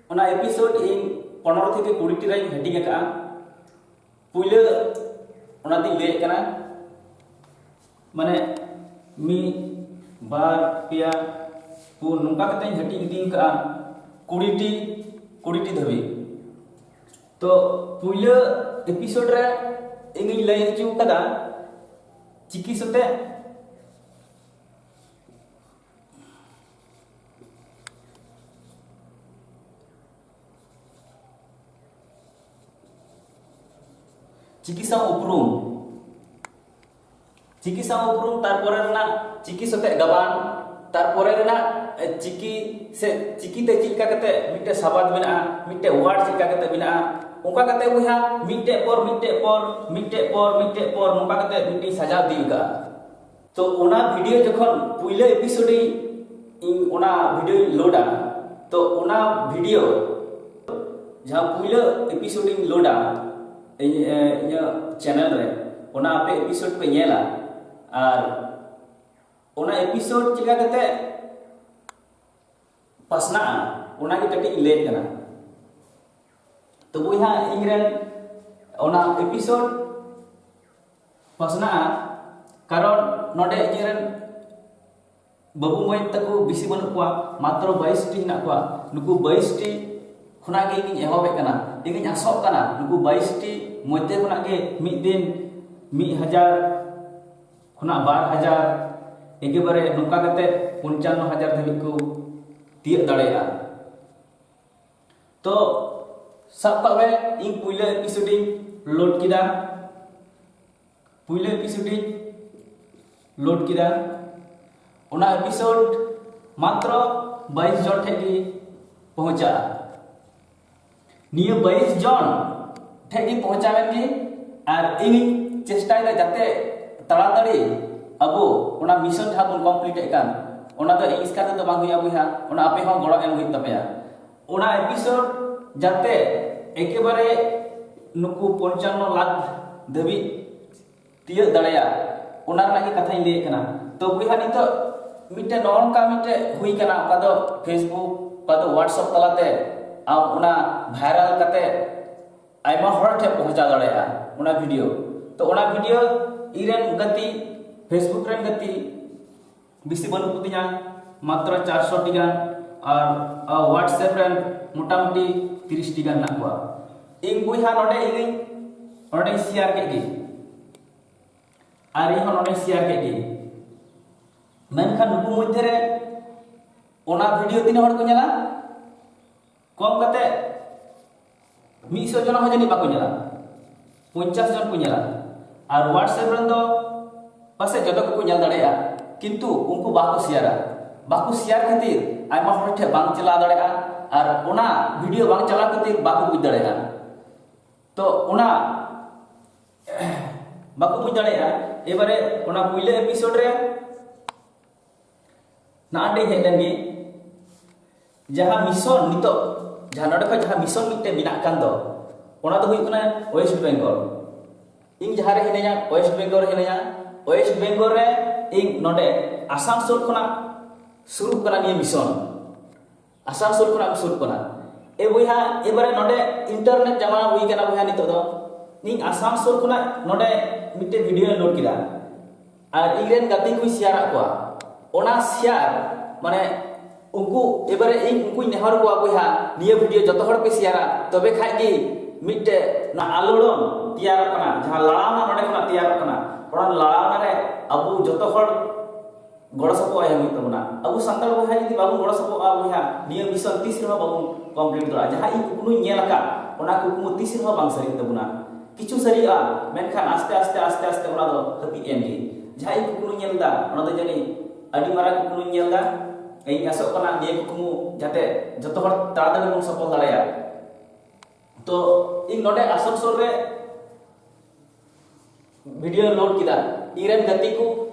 ᱚᱱᱟ ᱮᱯᱤᱥᱳᱰ ᱤᱧ ᱯᱚᱱᱨᱚ ᱛᱷᱮᱠᱮ ᱠᱩᱲᱤ ᱴᱤ ᱨᱮᱧ ᱦᱟᱹᱴᱤᱧ ᱟᱠᱟᱫᱼᱟ᱾ ᱯᱩᱭᱞᱟᱹ ᱚᱱᱟ ᱫᱚᱧ ᱞᱟᱹᱭᱮᱫ ᱠᱟᱱᱟ, ᱢᱟᱱᱮ ᱢᱤᱫ, ᱵᱟᱨ, ᱯᱮᱭᱟ, ᱯᱩᱱ, ᱱᱚᱝᱠᱟ ᱠᱟᱛᱮᱧ ᱦᱟᱹᱴᱤᱧ ᱤᱫᱤ ᱟᱠᱟᱫᱼᱟ ᱠᱩᱲᱤ ᱴᱤ, ᱠᱩᱲᱤ ᱴᱤ ᱫᱷᱟᱹᱵᱤᱡ᱾ ᱛᱚ ᱯᱩᱭᱞᱟᱹ ᱮᱯᱤᱥᱳᱰ ᱨᱮ ᱤᱧᱤᱧ ᱞᱟᱹᱭ ᱦᱚᱪᱚ ᱠᱟᱫᱟ ᱪᱤᱠᱤ ᱥᱟᱛᱮ ᱪᱤᱠᱤ ᱥᱟᱶ ᱩᱯᱨᱩᱢ, ᱪᱤᱠᱤ ᱥᱟᱶ ᱩᱯᱨᱩᱢ, ᱛᱟᱨᱯᱚᱨᱮ ᱨᱮᱱᱟᱜ ᱪᱤᱠᱤ ᱥᱟᱛᱮ ᱜᱟᱵᱟᱱ, ᱛᱟᱨᱯᱚᱨᱮ ᱨᱮᱱᱟᱜ, ᱮ, ᱪᱤᱠᱤ ᱥᱮ ᱪᱤᱠᱤᱛᱮ ᱪᱮᱫ ᱞᱮᱠᱟ ᱠᱟᱛᱮ ᱢᱤᱫᱴᱮᱡ ᱥᱟᱵᱟᱫ ᱵᱮᱱᱟᱜᱼᱟ, ᱢᱤᱫᱴᱮᱡ ᱣᱟᱨᱰ ᱪᱮᱫ ᱞᱮᱠᱟ ᱠᱟᱛᱮ ᱵᱮᱱᱟᱜᱼᱟ, ᱚᱱᱠᱟ ᱠᱟᱛᱮ ᱵᱚᱭᱦᱟ ᱢᱤᱫᱴᱮᱡ ᱯᱚᱨ ᱢᱤᱫᱴᱮᱡ ᱯᱚᱨ ᱢᱤᱫᱴᱮᱡ ᱯᱚᱨ ᱢᱤᱫᱴᱮᱡ ᱯᱚᱨ ᱱᱚᱝᱠᱟ ᱠᱟᱛᱮ ᱢᱤᱫᱴᱤᱡ ᱥᱟᱡᱟᱣ ᱤᱫᱤ ᱠᱟᱜᱼᱟ᱾ ᱛᱚ ᱚᱱᱟ ᱵᱷᱤᱰᱤᱭᱳ ᱡᱚᱠᱷᱚᱱ ᱯᱩᱭᱞᱟᱹ ᱮᱯᱤᱥᱳᱰ ᱤᱧ ᱚᱱᱟ ᱵᱷᱤᱰᱤᱭᱳᱧ ᱞᱳᱰᱟ, ᱛᱚ ᱚᱱᱟ ᱵᱷᱤᱰᱤᱭᱳ ᱡᱟᱦᱟᱸ ᱯᱩᱭᱞᱟᱹ ᱮᱯᱤᱥᱳᱰ ᱤᱧ ᱞᱳᱰᱟ ᱤᱧ, ᱮ, ᱤᱧᱟᱹᱜ ᱪᱮᱱᱮᱞ ᱨᱮ, ᱚᱱᱟ ᱟᱯᱮ ᱮᱯᱤᱥᱳᱰ ᱯᱮ ᱧᱮᱞᱟ᱾ ᱟᱨ ᱚᱱᱟ ᱮᱯᱤᱥᱳᱰ ᱪᱤᱠᱟ ᱠᱟᱛᱮ ᱯᱟᱥᱱᱟᱜᱼᱟ, ᱚᱱᱟᱜᱮ ᱠᱟᱹᱴᱤᱡ ᱤᱧ ᱞᱟᱹᱭᱮᱫ ᱠᱟᱱᱟ᱾ ᱛᱚ ᱵᱚᱭᱦᱟ, ᱤᱧ ᱨᱮᱱ ᱚᱱᱟ ᱮᱯᱤᱥᱳᱰ ᱯᱟᱥᱱᱟᱜᱼᱟ, ᱠᱟᱨᱚᱱ ᱱᱚᱰᱮ ᱤᱧ ᱨᱮᱱ ᱵᱟᱹᱵᱩ ᱢᱟᱹᱭ ᱛᱟᱠᱚ ᱵᱮᱥᱤ ᱵᱟᱹᱱᱩᱜ ᱠᱚᱣᱟ, ᱢᱟᱛᱨᱚ ᱵᱟᱭᱤᱥ ᱴᱤ ᱦᱮᱱᱟᱜ ᱠᱚᱣᱟ᱾ ᱱᱩᱠᱩ ᱵᱟᱭᱤᱥ ᱴᱤ ᱠᱷᱚᱱᱟᱜ ᱜᱮ ᱤᱧᱤᱧ ᱮᱦᱚᱵᱮᱫ ᱠᱟᱱᱟ᱾ ᱤᱧᱤᱧ ᱟᱥᱚᱜ ᱠᱟᱱᱟ ᱱᱩᱠᱩ ᱵᱟᱭᱤᱥ ᱴᱤ ᱢᱚᱫᱽᱫᱷᱮ ᱠᱷᱚᱱᱟᱜ ᱜᱮ ᱢᱤᱫ ᱫᱤᱱ ᱢᱤᱫ ᱦᱟᱡᱟᱨ ᱠᱷᱚᱱᱟᱜ ᱵᱟᱨ ᱦᱟᱡᱟᱨ, ᱮᱠᱮᱵᱟᱨᱮ ᱱᱚᱝᱠᱟ ᱠᱟᱛᱮ ᱯᱚᱧᱪᱟᱱᱱᱚ ᱦᱟᱡᱟᱨ ᱫᱷᱟᱹᱵᱤᱡ ᱠᱚ ᱛᱤᱭᱟᱹᱜ ᱫᱟᱲᱮᱭᱟᱜᱼᱟ᱾ ᱛᱚ ᱥᱟᱵ ᱠᱟᱜ ᱢᱮ, ᱤᱧ ᱯᱩᱭᱞᱟᱹ ᱮᱯᱤᱥᱳᱰ ᱤᱧ ᱞᱳᱰ ᱠᱮᱫᱟ, ᱯᱩᱭᱞᱟᱹ ᱮᱯᱤᱥᱳᱰ ᱤᱧ ᱞᱳᱰ ᱠᱮᱫᱟ, ᱚᱱᱟ ᱮᱯᱤᱥᱳᱰ ᱢᱟᱛᱨᱚ ᱵᱟᱭᱤᱥ ᱡᱚᱱ ᱴᱷᱮᱱ ᱜᱮ ᱯᱚᱦᱚᱸᱪᱟᱜᱼᱟ᱾ ᱱᱤᱭᱟᱹ ᱵᱟᱭᱤᱥ ᱡᱚᱱ ᱴᱷᱮᱱ ᱜᱮ ᱯᱚᱦᱚᱸᱪᱟᱣ ᱮᱱ ᱜᱮ, ᱟᱨ ᱤᱧᱤᱧ ᱪᱮᱥᱴᱟᱭᱮᱫᱟ ᱡᱟᱛᱮ ᱛᱟᱲᱟᱛᱟᱲᱤ ᱟᱵᱚ ᱚᱱᱟ ᱢᱤᱥᱚᱱ ᱡᱟᱦᱟᱸ ᱵᱚᱱ ᱠᱚᱢᱯᱞᱤᱴ ᱮᱫ ᱠᱟᱱ, ᱚᱱᱟ ᱫᱚ ᱤᱧ ᱮᱥᱠᱟᱨ ᱛᱮᱫᱚ ᱵᱟᱝ ᱦᱩᱭᱩᱜᱼᱟ ᱵᱚᱭᱦᱟ, ᱚᱱᱟ ᱟᱯᱮ ᱦᱚᱸ ᱜᱚᱲᱚ ᱮᱢ ᱦᱩᱭᱩᱜ ᱛᱟᱯᱮᱭᱟ᱾ ᱚᱱᱟ ᱮᱯᱤᱥᱳᱰ ᱡᱟᱛᱮ ᱮᱠᱮᱵᱟᱨᱮ ᱱᱩᱠᱩ ᱯᱚᱧᱪᱟᱱᱱᱚ ᱞᱟᱠᱷ ᱫᱷᱟᱹᱵᱤᱡ ᱛᱤᱭᱟᱹᱜ ᱫᱟᱲᱮᱭᱟᱜ, ᱚᱱᱟ ᱨᱮᱱᱟᱜ ᱜᱮ ᱠᱟᱛᱷᱟᱧ ᱞᱟᱹᱭᱮᱫ ᱠᱟᱱᱟ᱾ ᱛᱚ ᱵᱚᱭᱦᱟ, ᱱᱤᱛᱚᱜ ᱢᱤᱫᱴᱮᱱ ᱱᱚᱜᱼᱚ ᱱᱚᱝᱠᱟ ᱢᱤᱫᱴᱮᱱ ᱦᱩᱭ ᱠᱟᱱᱟ, ᱚᱠᱟ ᱫᱚ Facebook, ᱚᱠᱟ ᱫᱚ WhatsApp ᱛᱟᱞᱟᱛᱮ ᱟᱢ ᱚᱱᱟ ᱵᱷᱟᱭᱨᱟᱞ ᱠᱟᱛᱮ ᱟᱭᱢᱟ ᱦᱚᱲ ᱴᱷᱮᱱ ᱯᱚᱦᱚᱸᱪᱟᱣ ᱫᱟᱲᱮᱭᱟᱜᱼᱟ ᱚᱱᱟ ᱵᱷᱤᱰᱤᱭᱳ᱾ ᱛᱚ ᱚᱱᱟ ᱵᱷᱤᱰᱤᱭᱳ ᱤᱧ ᱨᱮᱱ ᱜᱟᱛᱮ, Facebook ᱨᱮᱱ ᱜᱟᱛᱮ ᱵᱮᱥᱤ ᱵᱟᱹᱱᱩᱜ ᱠᱚᱛᱤᱧᱟ, ᱢᱟᱛᱨᱚ ᱪᱟᱨᱥᱚ ᱴᱤ ᱜᱟᱱ, ᱟᱨ, ᱟᱨ WhatsApp ᱨᱮᱱ ᱢᱚᱴᱟᱢᱩᱴᱤ ᱛᱤᱨᱤᱥ ᱴᱤ ᱜᱟᱱ ᱦᱮᱱᱟᱜ ᱠᱚᱣᱟ᱾ ᱤᱧ ᱵᱚᱭᱦᱟ ᱱᱚᱰᱮ ᱤᱧᱤᱧ ᱱᱚᱰᱮᱧ ᱥᱮᱭᱟᱨ ᱠᱮᱫ ᱜᱮ, ᱟᱨ ᱤᱧ ᱦᱚᱸ ᱱᱚᱰᱮᱧ ᱥᱮᱭᱟᱨ ᱠᱮᱫ ᱜᱮ᱾ ᱢᱮᱱᱠᱷᱟᱱ ᱱᱩᱠᱩ ᱢᱚᱫᱽᱫᱷᱮ ᱨᱮ ᱚᱱᱟ ᱵᱷᱤᱰᱤᱭᱳ ᱛᱤᱱᱟᱹᱜ ᱦᱚᱲ ᱠᱚ ᱧᱮᱞᱟ? ᱠᱚᱢ ᱠᱟᱛᱮ ᱢᱤᱫ ᱥᱚ ᱡᱚᱱ ᱦᱚᱸ ᱡᱟᱹᱱᱤᱡ ᱵᱟᱠᱚ ᱧᱮᱞᱟ, ᱯᱚᱧᱪᱟᱥ ᱡᱚᱱ ᱠᱚ ᱧᱮᱞᱟ᱾ ᱟᱨ WhatsApp ᱨᱮᱱ ᱫᱚ ᱯᱟᱥᱮᱡ ᱡᱚᱛᱚ ᱜᱮᱠᱚ ᱧᱮᱞ ᱫᱟᱲᱮᱭᱟᱜᱼᱟ, ᱠᱤᱱᱛᱩ ᱩᱱᱠᱩ ᱵᱟᱠᱚ ᱥᱮᱭᱟᱨᱟ᱾ ᱵᱟᱠᱚ ᱥᱮᱭᱟᱨ ᱠᱷᱟᱹᱛᱤᱨ ᱟᱭᱢᱟ ᱦᱚᱲ ᱴᱷᱮᱱ ᱵᱟᱝ ᱪᱟᱞᱟᱣ ᱫᱟᱲᱮᱭᱟᱜᱼᱟ, ᱟᱨ ᱚᱱᱟ ᱵᱷᱤᱰᱤᱭᱳ ᱵᱟᱝ ᱪᱟᱞᱟᱣ ᱠᱷᱟᱹᱛᱤᱨ ᱵᱟᱠᱚ ᱵᱩᱡᱽ ᱫᱟᱲᱮᱭᱟᱜᱼᱟ᱾ ᱛᱚ ᱚᱱᱟ ᱵᱟᱠᱚ ᱵᱩᱡᱽ ᱫᱟᱲᱮᱭᱟᱜᱼᱟ᱾ ᱮᱵᱟᱨᱮ ᱚᱱᱟ ᱯᱩᱭᱞᱟᱹ ᱮᱯᱤᱥᱳᱰ ᱨᱮ ᱱᱟᱜ ᱦᱮᱡ ᱞᱮᱱ ᱜᱮ, ᱡᱟᱦᱟᱸ ᱢᱤᱥᱚᱱ ᱱᱤᱛᱚᱜ, ᱡᱟᱦᱟᱸ ᱱᱚᱰᱮ ᱠᱷᱚᱱ ᱡᱟᱦᱟᱸ ᱢᱤᱥᱚᱱ ᱢᱤᱫᱴᱮᱱ ᱢᱮᱱᱟᱜ ᱠᱟᱱ ᱫᱚ, ᱚᱱᱟ ᱫᱚ ᱦᱩᱭᱩᱜ ᱠᱟᱱᱟ ᱳᱭᱮᱥᱴ ᱵᱮᱝᱜᱚᱞ᱾ ᱤᱧ ᱡᱟᱦᱟᱸ ᱨᱮ ᱦᱤᱱᱟᱹᱧᱟ, ᱳᱭᱮᱥᱴ ᱵᱮᱝᱜᱚᱞ ᱨᱮ ᱦᱤᱱᱟᱹᱧᱟ᱾ ᱳᱭᱮᱥᱴ ᱵᱮᱝᱜᱚᱞ ᱨᱮ ᱤᱧ ᱱᱚᱰᱮ ᱟᱥᱟᱱᱥᱳᱞ ᱠᱷᱚᱱᱟᱜ ᱥᱩᱨᱩᱜ ᱠᱟᱱᱟ ᱱᱤᱭᱟᱹ ᱢᱤᱥᱚᱱ᱾ ᱟᱥᱟᱱᱥᱳᱞ ᱠᱷᱚᱱᱟᱜ ᱥᱩᱨᱩᱜ ᱠᱟᱱᱟ᱾ ᱮ ᱵᱚᱭᱦᱟ, ᱮᱵᱟᱨᱮ ᱱᱚᱰᱮ ᱤᱱᱴᱟᱨᱱᱮᱴ ᱡᱟᱢᱟᱱᱟ ᱦᱩᱭ ᱠᱟᱱᱟ ᱵᱚᱭᱦᱟ ᱱᱤᱛᱚᱜ ᱫᱚ᱾ ᱤᱧ ᱟᱥᱟᱱᱥᱳᱞ ᱠᱷᱚᱱᱟᱜ ᱱᱚᱰᱮ ᱢᱤᱫᱴᱮᱱ ᱵᱷᱤᱰᱤᱭᱳᱧ ᱞᱳᱰ ᱠᱮᱫᱟ ᱟᱨ ᱤᱧ ᱨᱮᱱ ᱜᱟᱛᱮ ᱠᱚᱧ ᱥᱮᱭᱟᱨᱟᱫ ᱠᱚᱣᱟ᱾ ᱚᱱᱟ ᱥᱮᱭᱟᱨ ᱢᱟᱱᱮ ᱩᱱᱠᱩ ᱮᱵᱟᱨᱮ ᱤᱧ ᱩᱱᱠᱩᱧ ᱱᱮᱦᱚᱨ ᱠᱚᱣᱟ, ᱵᱚᱭᱦᱟ, ᱱᱤᱭᱟᱹ ᱵᱷᱤᱰᱤᱭᱳ ᱡᱚᱛᱚ ᱦᱚᱲ ᱯᱮ ᱥᱮᱭᱟᱨᱟ, ᱛᱚᱵᱮ ᱠᱷᱟᱡ ᱜᱮ ᱢᱤᱫᱴᱮᱡ ᱚᱱᱟ ᱟᱞᱳᱲᱚᱱ ᱛᱮᱭᱟᱨᱚᱜ ᱠᱟᱱᱟ, ᱡᱟᱦᱟᱸ ᱞᱟᱲᱟᱣᱱᱟ ᱱᱚᱰᱮ ᱠᱷᱚᱱᱟᱜ ᱛᱮᱭᱟᱨᱚᱜ ᱠᱟᱱᱟ, ᱚᱱᱟ ᱞᱟᱲᱟᱣᱱᱟ ᱨᱮ ᱟᱵᱚ ᱡᱚᱛᱚ ᱦᱚᱲ ᱜᱚᱲᱚ ᱥᱚᱯᱚᱦᱚᱫ ᱮᱢ ᱦᱩᱭᱩᱜ ᱛᱟᱵᱚᱱᱟ᱾ ᱟᱵᱚ ᱥᱟᱱᱛᱟᱲ ᱵᱚᱭᱦᱟ ᱡᱩᱫᱤ ᱵᱟᱵᱚᱱ ᱜᱚᱲᱚ ᱥᱚᱯᱚᱦᱚᱫᱼᱟ, ᱵᱚᱭᱦᱟ, ᱱᱤᱭᱟᱹ ᱢᱤᱥᱚᱱ ᱛᱤᱥ ᱨᱮᱦᱚᱸ ᱵᱟᱵᱚᱱ ᱠᱚᱢᱯᱞᱤᱴ ᱫᱟᱲᱮᱭᱟᱜᱼᱟ᱾ ᱡᱟᱦᱟᱸ ᱤᱧ ᱠᱩᱠᱢᱩᱧ ᱧᱮᱞ ᱟᱠᱟᱫ, ᱚᱱᱟ ᱠᱩᱠᱢᱩ ᱛᱤᱥ ᱨᱮᱦᱚᱸ ᱵᱟᱝ ᱥᱟᱹᱨᱤᱜ ᱛᱟᱵᱚᱱᱟ᱾ ᱠᱤᱪᱷᱩ ᱥᱟᱹᱨᱤᱜᱼᱟ, ᱢᱮᱱᱠᱷᱟᱱ ᱟᱥᱛᱮ ᱟᱥᱛᱮ ᱟᱥᱛᱮ ᱟᱥᱛᱮ ᱚᱱᱟ ᱫᱚ ᱦᱟᱹᱯᱤᱫ ᱮᱱ ᱜᱮ᱾ ᱡᱟᱦᱟᱸ ᱤᱧ ᱠᱩᱠᱢᱩᱧ ᱧᱮᱞ ᱮᱫᱟ, ᱚᱱᱟ ᱫᱚ ᱡᱟᱹᱱᱤᱡ ᱟᱹᱰᱤ ᱢᱟᱨᱟᱝ ᱠᱩᱠᱢᱩᱧ ᱧᱮᱞ ᱮᱫᱟ᱾ ᱤᱧ ᱟᱥᱚᱜ ᱠᱟᱱᱟ ᱱᱤᱭᱟᱹ ᱠᱩᱠᱢᱩ ᱡᱟᱛᱮ ᱡᱚᱛᱚ ᱦᱚᱲ ᱛᱟᱲᱟᱛᱟᱲᱤ ᱵᱚᱱ ᱥᱚᱯᱷᱚᱞ ᱫᱟᱲᱮᱭᱟᱜ᱾ ᱛᱚ ᱤᱧ ᱱᱚᱰᱮ ᱟᱥᱟᱱᱥᱳᱞ ᱨᱮ ᱵᱷᱤᱰᱤᱭᱳ ᱞᱳᱰ ᱠᱮᱫᱟ᱾ ᱤᱧ ᱨᱮᱱ ᱜᱟᱛᱮ ᱠᱚ,